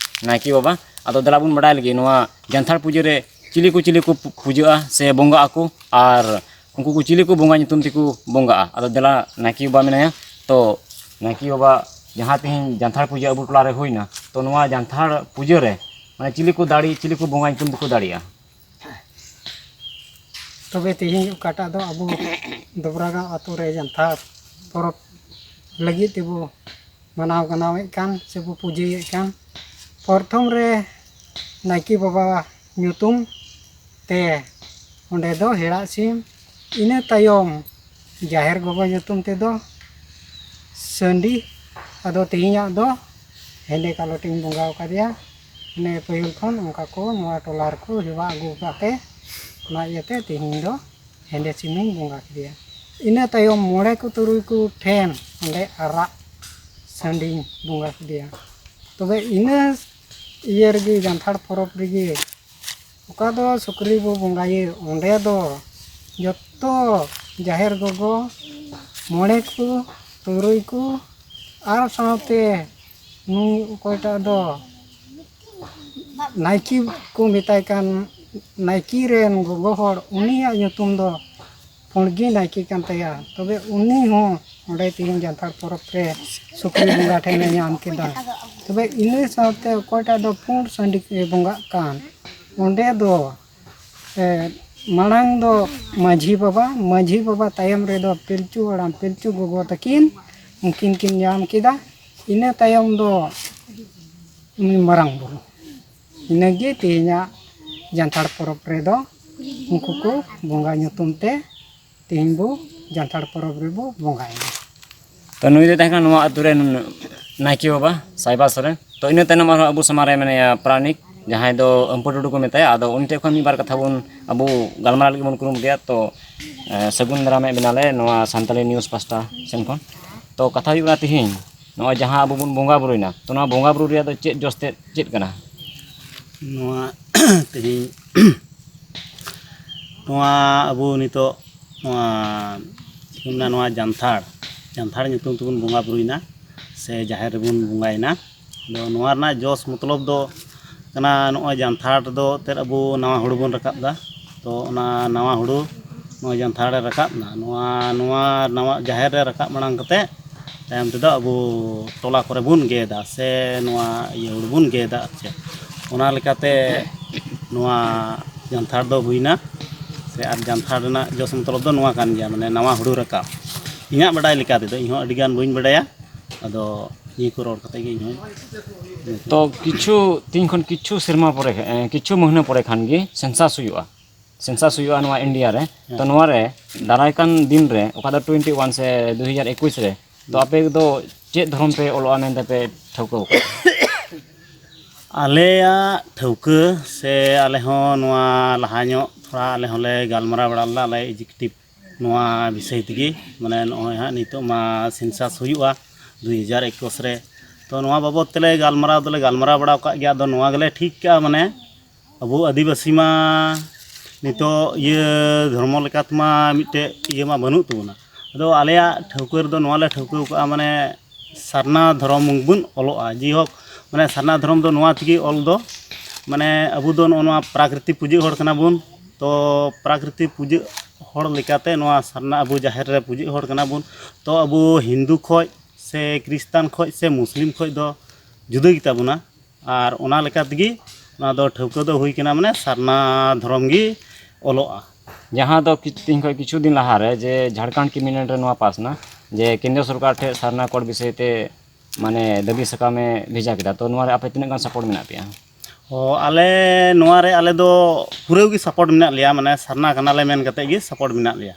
ᱱᱟᱭᱠᱮ ᱵᱟᱵᱟ᱾ ᱟᱫᱚ ᱫᱮᱞᱟ ᱵᱚᱱ ᱵᱟᱰᱟᱭ ᱞᱮᱜᱮ ᱱᱚᱣᱟ ᱡᱟᱱᱛᱷᱟᱲ ᱯᱩᱡᱟᱹ ᱨᱮ ᱪᱤᱞᱤ ᱠᱚ ᱪᱤᱞᱤ ᱠᱚ ᱯᱩ-, ᱯᱩᱡᱟᱹᱜᱼᱟ ᱥᱮ ᱵᱚᱸᱜᱟᱜ ᱟᱠᱚ, ᱟᱨ ᱩᱱᱠᱩ ᱠᱚ ᱪᱤᱞᱤ ᱠᱚ ᱵᱚᱸᱜᱟ ᱧᱩᱛᱩᱢ ᱛᱮᱠᱚ ᱵᱚᱸᱜᱟᱜᱼᱟ᱾ ᱟᱫᱚ ᱫᱮᱞᱟ ᱱᱟᱭᱠᱮ ᱵᱟᱵᱟ ᱢᱮᱱᱟᱭᱟ, ᱛᱚ ᱱᱟᱭᱠᱮ ᱵᱟᱵᱟ ᱡᱟᱦᱟᱸ ᱛᱮᱦᱮᱧ ᱡᱟᱱᱛᱷᱟᱲ ᱯᱩᱡᱟᱹ ᱟᱵᱚ ᱴᱚᱞᱟ ᱨᱮ ᱦᱩᱭᱱᱟ, ᱛᱚ ᱱᱚᱣᱟ ᱡᱟᱱᱛᱷᱟᱲ ᱯᱩᱡᱟᱹ ᱨᱮ ᱢᱟᱱᱮ ᱪᱤᱞᱤ ᱠᱚ ᱫᱟᱲᱮ, ᱪᱤᱞᱤ ᱠᱚ ᱵᱚᱸᱜᱟ ᱧᱩᱛᱩᱢ ᱛᱮᱠᱚ ᱫᱟᱲᱮᱜᱼᱟ? ᱛᱚᱵᱮ ᱛᱮᱦᱮᱧ ᱚᱠᱟᱴᱟᱜ ᱫᱚ ᱟᱵᱚ ᱫᱚᱵᱨᱟᱜᱟᱸᱣ ᱟᱛᱳ ᱨᱮ ᱡᱟᱱᱛᱷᱟᱲ ᱯᱚᱨᱚᱵᱽ ᱞᱟᱹᱜᱤᱫ ᱛᱮᱵᱚ ᱢᱟᱱᱟᱣ ᱜᱟᱱᱟᱣᱮᱫ ᱠᱟᱱ ᱥᱮᱵᱚ ᱯᱩᱡᱟᱹᱭᱮᱫ ᱠᱟᱱ, ᱯᱨᱚᱛᱷᱚᱢ ᱨᱮ ᱱᱟᱭᱠᱮ ᱵᱟᱵᱟ ᱧᱩᱛᱩᱢ ᱛᱮ ᱚᱸᱰᱮ ᱫᱚ ᱦᱮᱲᱟᱜ ᱥᱤᱢ, ᱤᱱᱟᱹ ᱛᱟᱭᱚᱢ ᱡᱟᱦᱮᱨ ᱜᱚᱜᱚ ᱧᱩᱛᱩᱢ ᱛᱮᱫᱚ ᱥᱟᱺᱰᱤ᱾ ᱟᱫᱚ ᱛᱮᱦᱮᱧᱟᱜ ᱫᱚ ᱦᱮᱸᱫᱮ ᱠᱟᱞᱚᱴᱤᱧ ᱵᱚᱸᱜᱟ ᱟᱠᱟᱫᱮᱭᱟ᱾ ᱢᱟᱱᱮ ᱯᱟᱹᱦᱤᱞ ᱠᱷᱚᱱ ᱚᱱᱠᱟ ᱠᱚ ᱱᱚᱣᱟ ᱴᱚᱞᱟ ᱨᱮᱠᱚ ᱦᱮᱣᱟ ᱟᱹᱜᱩ ᱟᱠᱟᱫ ᱛᱮ, ᱚᱱᱟ ᱤᱭᱟᱹᱛᱮ ᱛᱮᱦᱮᱧ ᱫᱚ ᱦᱮᱸᱫᱮ ᱥᱤᱢᱤᱧ ᱵᱚᱸᱜᱟ ᱠᱮᱫᱮᱭᱟ᱾ ᱤᱱᱟᱹ ᱛᱟᱭᱚᱢ ᱢᱚᱬᱮ ᱠᱚ ᱛᱩᱨᱩᱭ ᱠᱚ ᱴᱷᱮᱱ ᱚᱸᱰᱮ ᱟᱨᱟᱜ ᱥᱟᱺᱰᱤᱧ ᱵᱚᱸᱜᱟ ᱠᱮᱫᱮᱭᱟ᱾ ᱛᱚᱵᱮ ᱤᱱᱟᱹ ᱤᱭᱟᱹ ᱨᱮᱜᱮ, ᱡᱟᱱᱛᱷᱟᱲ ᱯᱚᱨᱚᱵᱽ ᱨᱮᱜᱮ, ᱚᱠᱟ ᱫᱚ ᱥᱩᱠᱨᱤ ᱵᱚ ᱵᱚᱸᱜᱟᱭᱮ, ᱚᱸᱰᱮ ᱫᱚ ᱡᱚᱛᱚ ᱡᱟᱦᱮᱨ ᱜᱚᱜᱚ, ᱢᱚᱬᱮ ᱠᱚ, ᱛᱩᱨᱩᱭ ᱠᱚ, ᱟᱨ ᱥᱟᱶᱛᱮ ᱱᱩᱭ ᱚᱠᱚᱭᱴᱟᱜ ᱫᱚ ᱱᱟᱭᱠᱮ ᱠᱚ ᱢᱮᱛᱟᱭ ᱠᱟᱱ, ᱱᱟᱭᱠᱮ ᱨᱮᱱ ᱜᱚᱜᱚ ᱦᱚᱲ, ᱩᱱᱤᱭᱟᱜ ᱧᱩᱛᱩᱢ ᱫᱚ ᱯᱩᱸᱰᱜᱤ ᱱᱟᱭᱠᱮ ᱠᱟᱱ ᱛᱟᱭᱟ᱾ ᱛᱚᱵᱮ ᱩᱱᱤ ᱦᱚᱸ ᱚᱸᱰᱮ ᱛᱮᱦᱮᱧ ᱡᱟᱱᱛᱷᱟᱲ ᱯᱚᱨᱚᱵᱽ ᱨᱮ ᱥᱩᱠᱨᱤ ᱵᱚᱸᱜᱟ ᱴᱷᱮᱱᱮ ᱧᱟᱢ ᱠᱮᱫᱟ᱾ ᱛᱚᱵᱮ ᱤᱱᱟᱹ ᱥᱟᱶᱛᱮ ᱚᱠᱚᱭᱴᱟᱜ ᱫᱚ ᱯᱩᱸᱰ ᱥᱟᱺᱰᱤ ᱠᱚ ᱵᱚᱸᱜᱟᱜ ᱠᱟᱱ, ᱚᱸᱰᱮ ᱫᱚ ᱮ, ᱢᱟᱲᱟᱝ ᱫᱚ ᱢᱟᱹᱡᱷᱤ ᱵᱟᱵᱟ, ᱢᱟᱹᱡᱷᱤ ᱵᱟᱵᱟ ᱛᱟᱭᱚᱢ ᱨᱮᱫᱚ ᱯᱤᱞᱪᱩ ᱦᱟᱲᱟᱢ, ᱯᱤᱞᱪᱩ ᱜᱚᱜᱚ ᱛᱟᱹᱠᱤᱱ, ᱩᱱᱠᱤᱱ ᱠᱤᱱ ᱧᱟᱢ ᱠᱮᱫᱟ᱾ ᱤᱱᱟᱹ ᱛᱟᱭᱚᱢ ᱫᱚ ᱩᱱᱤ ᱢᱟᱨᱟᱝ ᱵᱩᱨᱩ᱾ ᱤᱱᱟᱹᱜᱮ ᱛᱮᱦᱮᱧᱟᱜ ᱡᱟᱱᱛᱷᱟᱲ ᱯᱚᱨᱚᱵᱽ ᱨᱮᱫᱚ ᱩᱱᱠᱩ ᱠᱚ ᱵᱚᱸᱜᱟ ᱧᱩᱛᱩᱢ ᱛᱮ ᱛᱮᱦᱮᱧ ᱵᱚ ᱡᱟᱱᱛᱷᱟᱲ ᱯᱚᱨᱚᱵᱽ ᱨᱮᱵᱚ ᱵᱚᱸᱜᱟᱭᱮᱱᱟ᱾ ᱛᱚ ᱱᱩᱭ ᱫᱚᱭ ᱛᱟᱦᱮᱸ ᱠᱟᱱᱟ ᱱᱚᱣᱟ ᱟᱹᱛᱩ ᱨᱮᱱ ᱱᱟᱭᱠᱮ ᱵᱟᱵᱟ ᱥᱟᱭᱵᱟ ᱥᱚᱨᱮᱱ᱾ ᱛᱚ ᱤᱱᱟᱹ ᱛᱟᱭᱱᱚᱢ ᱟᱨᱦᱚᱸ ᱟᱵᱚ ᱥᱟᱢᱟᱝ ᱨᱮ ᱢᱮᱱᱟᱭᱟ ᱯᱟᱨᱟᱱᱤᱠ, ᱡᱟᱦᱟᱸᱭ ᱫᱚ ᱟᱹᱢᱯᱩ ᱴᱩᱰᱩ ᱠᱚ ᱢᱮᱛᱟᱭᱟ᱾ ᱟᱫᱚ ᱩᱱᱤ ᱴᱷᱮᱱ ᱠᱷᱚᱱ ᱢᱤᱫ ᱵᱟᱨ ᱠᱟᱛᱷᱟ ᱵᱚᱱ ᱟᱵᱚ ᱜᱟᱞᱢᱟᱨᱟᱣ ᱞᱟᱹᱜᱤᱫ ᱵᱚᱱ ᱠᱩᱨᱩᱢᱩᱴᱩᱭᱟ᱾ ᱛᱚ ᱥᱟᱹᱜᱩᱱ ᱫᱟᱨᱟᱢᱮᱫ ᱵᱮᱱᱟᱞᱮ ᱱᱚᱣᱟ ᱥᱟᱱᱛᱟᱲᱤ ᱱᱤᱭᱩᱡᱽ ᱯᱟᱥᱴᱟ ᱥᱮᱱ ᱠᱷᱚᱱ᱾ ᱛᱚ ᱠᱟᱛᱷᱟ ᱦᱩᱭᱩᱜ ᱠᱟᱱᱟ, ᱛᱤᱦᱤᱧ ᱱᱚᱜᱼᱚᱭ ᱡᱟᱦᱟᱸ ᱟᱵᱚ ᱵᱚᱱ ᱵᱚᱸᱜᱟ ᱵᱩᱨᱩᱭᱮᱱᱟ, ᱛᱚ ᱱᱚᱣᱟ ᱵᱚᱸᱜᱟ ᱵᱩᱨᱩ ᱨᱮᱭᱟᱜ ᱫᱚ ᱪᱮᱫ ᱡᱚᱥ ᱛᱮᱫ ᱪᱮᱫ ᱠᱟᱱᱟ? ᱱᱚᱣᱟ ᱛᱮᱦᱮᱧ ᱱᱚᱣᱟ ᱟᱵᱚ ᱱᱤᱛᱚᱜ ᱱᱚᱣᱟ ᱪᱮᱫ ᱠᱚ ᱢᱮᱱᱟ, ᱱᱚᱣᱟ ᱡᱟᱱᱛᱷᱟᱲ, ᱡᱟᱱᱛᱷᱟᱲ ᱧᱩᱛᱩᱢ ᱛᱮᱵᱚᱱ ᱵᱚᱸᱜᱟ ᱵᱩᱨᱩᱭᱮᱱᱟ ᱥᱮ ᱡᱟᱦᱮᱨ ᱨᱮᱵᱚᱱ ᱵᱚᱸᱜᱟᱭᱮᱱᱟ᱾ ᱟᱫᱚ ᱱᱚᱣᱟ ᱨᱮᱱᱟᱜ ᱡᱚᱥ ᱢᱚᱛᱞᱚᱵ ᱫᱚ ᱠᱟᱱᱟ, ᱱᱚᱜᱼᱚᱭ ᱡᱟᱱᱛᱷᱟᱲ ᱫᱚ ᱮᱱᱛᱮᱫ ᱟᱵᱚ ᱱᱟᱣᱟ ᱦᱩᱲᱩ ᱵᱚᱱ ᱨᱟᱠᱟᱵ ᱮᱫᱟ᱾ ᱛᱚ ᱚᱱᱟ ᱱᱟᱣᱟ ᱦᱩᱲᱩ ᱱᱚᱣᱟ ᱡᱟᱱᱛᱷᱟᱲ ᱨᱮ ᱨᱟᱠᱟᱵ ᱮᱱᱟ, ᱱᱚᱣᱟ ᱱᱚᱣᱟ ᱱᱟᱣᱟ ᱡᱟᱦᱮᱨ ᱨᱮ ᱨᱟᱠᱟᱵ ᱢᱟᱲᱟᱝ ᱠᱟᱛᱮ ᱛᱟᱭᱚᱢ ᱛᱮᱫᱚ ᱟᱵᱚ ᱴᱚᱞᱟ ᱠᱚᱨᱮ ᱵᱚᱱ ᱜᱮᱫᱟ ᱥᱮ ᱱᱚᱣᱟ ᱤᱭᱟᱹ ᱦᱩᱲᱩ ᱵᱚᱱ ᱜᱮᱫᱟ ᱟᱨ ᱪᱮᱫ᱾ ᱚᱱᱟ ᱞᱮᱠᱟᱛᱮ ᱱᱚᱣᱟ ᱡᱟᱱᱛᱷᱟᱲ ᱫᱚ ᱦᱩᱭᱱᱟ᱾ ᱥᱮ ᱟᱨ ᱡᱟᱱᱛᱷᱟᱲ ᱨᱮᱱᱟᱜ ᱡᱚᱥ ᱢᱚᱛᱞᱚᱵ ᱫᱚ ᱱᱚᱣᱟ ᱠᱟᱱ ᱜᱮᱭᱟ, ᱢᱟᱱᱮ ᱱᱟᱣᱟ ᱦᱩᱲᱩ ᱨᱟᱠᱟᱵ᱾ ᱤᱧᱟᱹᱜ ᱵᱟᱰᱟᱭ ᱞᱮᱠᱟ ᱛᱮᱫᱚ, ᱤᱧᱦᱚᱸ ᱟᱹᱰᱤᱜᱟᱱ ᱵᱟᱹᱧ ᱵᱟᱰᱟᱭᱟ, ᱟᱫᱚ ᱱᱤᱭᱟᱹ ᱠᱚ ᱨᱚᱲ ᱠᱟᱛᱮ ᱜᱮ ᱤᱧᱦᱚᱸ᱾ ᱛᱚ ᱠᱤᱪᱷᱩ ᱛᱤᱦᱤᱧ ᱠᱷᱚᱱ ᱠᱤᱪᱷᱩ ᱥᱮᱨᱢᱟ ᱯᱚᱨᱮ, ᱮ, ᱠᱤᱪᱷᱩ ᱢᱟᱹᱦᱱᱟᱹ ᱯᱚᱨᱮ ᱠᱷᱟᱱ ᱜᱮ ᱥᱮᱱᱥᱟᱥ ᱦᱩᱭᱩᱜᱼᱟ, ᱥᱮᱱᱥᱟᱥ ᱦᱩᱭᱩᱜᱼᱟ ᱱᱚᱣᱟ ᱤᱱᱰᱤᱭᱟ ᱨᱮ᱾ ᱛᱚ ᱦᱮᱸ᱾ ᱱᱚᱣᱟ ᱨᱮ ᱫᱟᱨᱟᱭ ᱠᱟᱱ ᱫᱤᱱ ᱨᱮ, ᱚᱠᱟ ᱫᱚ ᱴᱩᱭᱮᱱᱴᱤ ᱳᱣᱟᱱ ᱥᱮ ᱫᱩ ᱦᱟᱡᱟᱨ ᱮᱠᱩᱥ ᱨᱮ, ᱛᱚ ᱟᱯᱮ ᱫᱚ ᱪᱮᱫ ᱫᱷᱚᱨᱚᱢ ᱯᱮ ᱚᱞᱚᱜᱼᱟ ᱢᱮᱱᱛᱮ ᱯᱮ ᱴᱷᱟᱹᱣᱠᱟᱹ ᱟᱠᱟᱫᱟ? ᱟᱞᱮᱭᱟᱜ ᱴᱷᱟᱹᱣᱠᱟᱹ ᱥᱮ ᱟᱞᱮ ᱦᱚᱸ ᱱᱚᱣᱟ ᱞᱟᱦᱟ ᱧᱚᱜ ᱛᱷᱚᱲᱟ ᱟᱞᱮ ᱦᱚᱸᱞᱮ ᱜᱟᱞᱢᱟᱨᱟᱣ ᱵᱟᱲᱟ ᱞᱮᱫᱟ, ᱟᱞᱮ ᱮᱠᱡᱤᱠᱩᱴᱤᱵᱷ ᱱᱚᱣᱟ ᱵᱤᱥᱚᱭ ᱛᱮᱜᱮ, ᱢᱟᱱᱮ ᱱᱚᱜᱼᱚᱭ ᱦᱟᱸᱜ ᱱᱤᱛᱚᱜ ᱢᱟ ᱥᱮᱱᱥᱟᱥ ᱦᱩᱭᱩᱜᱼᱟ ᱫᱩᱭ ᱦᱟᱡᱟᱨ ᱮᱠᱩᱥ ᱨᱮ᱾ ᱛᱚ ᱱᱚᱣᱟ ᱵᱟᱵᱚᱫ ᱛᱮᱞᱮ ᱜᱟᱞᱢᱟᱨᱟᱣ ᱫᱚᱞᱮ ᱜᱟᱞᱢᱟᱨᱟᱣ ᱵᱟᱲᱟ ᱟᱠᱟᱫ ᱜᱮᱭᱟ᱾ ᱟᱫᱚ ᱱᱚᱣᱟ ᱜᱮᱞᱮ ᱴᱷᱤᱠ ᱠᱟᱜᱼᱟ, ᱢᱟᱱᱮ ᱟᱵᱚ ᱟᱹᱫᱤᱵᱟᱹᱥᱤ ᱢᱟ ᱱᱤᱛᱚᱜ ᱤᱭᱟᱹ ᱫᱷᱚᱨᱢᱚ ᱞᱮᱠᱟᱛᱮᱢᱟ ᱢᱤᱫᱴᱮᱡ ᱤᱭᱟᱹ ᱢᱟ ᱵᱟᱹᱱᱩᱜ ᱛᱟᱵᱚᱱᱟ᱾ ᱟᱫᱚ ᱟᱞᱮᱭᱟᱜ ᱴᱷᱟᱹᱣᱠᱟᱹ ᱨᱮᱫᱚ ᱱᱚᱣᱟ ᱞᱮ ᱴᱷᱟᱹᱣᱠᱟᱹ ᱟᱠᱟᱫᱼᱟ, ᱢᱟᱱᱮ ᱥᱟᱨᱱᱟ ᱫᱷᱚᱨᱚᱢ ᱵᱚᱱ ᱚᱞᱚᱜᱼᱟ᱾ ᱡᱮᱦᱳᱠ, ᱢᱟᱱᱮ ᱥᱟᱨᱱᱟ ᱫᱷᱚᱨᱚᱢ ᱫᱚ ᱱᱚᱣᱟ ᱛᱮᱜᱮ ᱚᱞ ᱫᱚ, ᱢᱟᱱᱮ ᱟᱵᱚ ᱫᱚ ᱱᱚᱜᱼᱚ ᱱᱚᱣᱟ ᱯᱨᱟᱠᱨᱤᱛᱤ ᱯᱩᱡᱟᱹ ᱦᱚᱲ ᱠᱟᱱᱟ ᱵᱚᱱ᱾ ᱛᱚ ᱯᱨᱟᱠᱨᱤᱛᱤ ᱯᱩᱡᱟᱹ ᱦᱚᱲ ᱞᱮᱠᱟᱛᱮ ᱱᱚᱣᱟ ᱥᱟᱨᱱᱟ ᱟᱵᱚ ᱡᱟᱦᱮᱨ ᱨᱮ ᱯᱩᱡᱟᱹ ᱦᱚᱲ ᱠᱟᱱᱟ ᱵᱚᱱ᱾ ᱛᱚ ᱟᱵᱚ ᱦᱤᱱᱫᱩ ᱠᱷᱚᱡ ᱥᱮ ᱠᱷᱨᱤᱥᱴᱟᱱ ᱠᱷᱚᱡ ᱥᱮ ᱢᱩᱥᱞᱤᱢ ᱠᱷᱚᱡ ᱫᱚ ᱡᱩᱫᱟᱹ ᱜᱮᱛᱟ ᱵᱚᱱᱟ᱾ ᱟᱨ ᱚᱱᱟ ᱞᱮᱠᱟ ᱛᱮᱜᱮ ᱱᱚᱣᱟ ᱫᱚ ᱴᱷᱟᱹᱣᱠᱟᱹ ᱫᱚ ᱦᱩᱭ ᱠᱟᱱᱟ, ᱢᱟᱱᱮ ᱥᱟᱨᱱᱟ ᱫᱷᱚᱨᱚᱢ ᱜᱮ ᱚᱞᱚᱜᱼᱟ᱾ ᱡᱟᱦᱟᱸ ᱫᱚ ᱠᱤ-, ᱛᱮᱦᱮᱧ ᱠᱷᱚᱱ ᱠᱤᱪᱷᱩ ᱫᱤᱱ ᱞᱟᱦᱟᱨᱮ ᱡᱮ ᱡᱷᱟᱲᱠᱷᱚᱸᱰ ᱠᱮᱵᱤᱱᱮᱴ ᱨᱮ ᱱᱚᱣᱟ ᱯᱟᱥ ᱮᱱᱟ ᱡᱮ ᱠᱮᱱᱫᱨᱚ ᱥᱚᱨᱠᱟᱨ ᱴᱷᱮᱱ ᱥᱟᱨᱱᱟ ᱠᱳᱰ ᱵᱤᱥᱚᱭ ᱛᱮ ᱢᱟᱱᱮ ᱫᱟᱹᱵᱤ ᱥᱟᱠᱟᱢᱮ ᱵᱷᱮᱡᱟ ᱠᱮᱫᱟ, ᱛᱚ ᱱᱚᱣᱟ ᱨᱮ ᱟᱯᱮ ᱛᱤᱱᱟᱹᱜ ᱜᱟᱱ ᱥᱟᱯᱳᱨᱴ ᱢᱮᱱᱟᱜ ᱯᱮᱭᱟ? ᱚ, ᱟᱞᱮ ᱱᱚᱣᱟ ᱨᱮ ᱟᱞᱮ ᱫᱚ ᱯᱩᱨᱟᱹ ᱜᱮ ᱥᱟᱯᱳᱨᱴ ᱢᱮᱱᱟᱜ ᱞᱮᱭᱟ, ᱢᱟᱱᱮ ᱥᱟᱨᱱᱟ ᱠᱟᱱᱟᱞᱮ ᱢᱮᱱ ᱠᱟᱛᱮ ᱜᱮ ᱥᱟᱯᱳᱨᱴ ᱢᱮᱱᱟᱜ ᱞᱮᱭᱟ᱾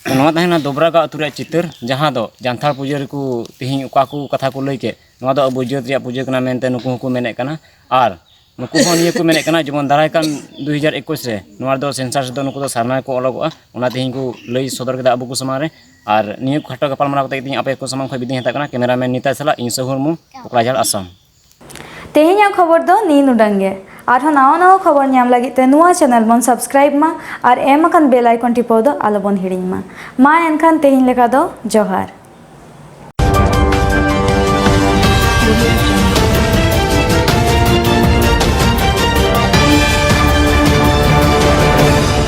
ᱛᱚ ᱱᱚᱣᱟ ᱛᱟᱦᱮᱸ ᱠᱟᱱᱟ ᱫᱚᱵᱽᱨᱟᱜᱟ ᱟᱹᱛᱩ ᱨᱮᱭᱟᱜ ᱪᱤᱛᱟᱹᱨ, ᱡᱟᱦᱟᱸ ᱫᱚ ᱡᱟᱱᱛᱷᱟᱲ ᱯᱩᱡᱟᱹ ᱨᱮᱠᱚ ᱛᱮᱦᱮᱧ ᱚᱠᱟ ᱠᱚ ᱠᱟᱛᱷᱟ ᱠᱚ ᱞᱟᱹᱭ ᱠᱮᱫ, ᱱᱚᱣᱟ ᱫᱚ ᱟᱵᱚ ᱡᱟᱹᱛ ᱨᱮᱭᱟᱜ ᱯᱩᱡᱟᱹ ᱠᱟᱱᱟ ᱢᱮᱱᱛᱮ ᱱᱩᱠᱩ ᱦᱚᱸᱠᱚ ᱢᱮᱱᱮᱫ ᱠᱟᱱᱟ᱾ ᱟᱨ ᱱᱩᱠᱩ ᱦᱚᱸ ᱱᱤᱭᱟᱹ ᱠᱚ ᱢᱮᱱᱮᱫ ᱠᱟᱱᱟ, ᱡᱮᱢᱚᱱ ᱫᱟᱨᱟᱭ ᱠᱟᱱ ᱫᱩ ᱦᱟᱡᱟᱨ ᱮᱠᱩᱥ ᱨᱮ ᱱᱚᱣᱟ ᱨᱮᱫᱚ ᱥᱮᱱᱥᱟᱥ ᱨᱮᱫᱚ ᱱᱩᱠᱩ ᱫᱚ ᱥᱟᱨᱱᱟ ᱜᱮᱠᱚ ᱚᱞᱚᱜᱚᱜᱼᱟ᱾ ᱚᱱᱟ ᱛᱮᱦᱮᱧ ᱠᱚ ᱞᱟᱹᱭ ᱥᱚᱫᱚᱨ ᱠᱮᱫᱟ ᱟᱵᱚ ᱠᱚ ᱥᱟᱢᱟᱝ ᱨᱮ᱾ ᱟᱨ ᱱᱤᱭᱟᱹ ᱠᱷᱟᱴᱚ ᱜᱟᱯᱟᱞᱢᱟᱨᱟᱣ ᱠᱟᱛᱮ ᱤᱧ ᱟᱯᱮ ᱠᱚ ᱥᱟᱢᱟᱝ ᱠᱷᱚᱱ ᱵᱤᱫᱟᱹᱧ ᱦᱟᱛᱟᱣ ᱠᱟᱱᱟ᱾ ᱠᱮᱢᱮᱨᱟᱢᱮᱱ ᱱᱤᱛᱟᱭ ᱥᱟᱞᱟᱜ ᱤᱧ ᱥᱟᱹᱦᱩ ᱢᱩᱨᱢᱩ, ᱠᱚᱠᱲᱟᱡᱷᱟᱲ, ᱟᱥᱟᱢ᱾ ᱛᱮᱦᱮᱧᱟᱜ ᱠᱷᱚᱵᱚᱨ ᱫᱚ ᱱᱤᱭᱟᱹ ᱱᱩᱰᱟᱹᱝ ᱜᱮ᱾ ᱟᱨᱦᱚᱸ ᱱᱟᱣᱟ ᱱᱟᱣᱟ ᱠᱷᱚᱵᱚᱨ ᱧᱟᱢ ᱞᱟᱹᱜᱤᱫ ᱛᱮ ᱱᱚᱣᱟ ᱪᱮᱱᱮᱞ ᱵᱚᱱ ᱥᱟᱵᱥᱠᱨᱟᱭᱤᱵ ᱢᱟ ᱟᱨ ᱮᱢ ᱟᱠᱟᱱ ᱵᱮᱞ ᱟᱭᱠᱚᱱ ᱴᱤᱯᱟᱹᱣ ᱫᱚ ᱟᱞᱚᱵᱚᱱ ᱦᱤᱲᱤᱧ ᱢᱟ᱾ ᱢᱟ ᱮᱱᱠᱷᱟᱱ ᱛᱮᱦᱮᱧ ᱞᱮᱠᱟ ᱫᱚ ᱡᱚᱦᱟᱨ᱾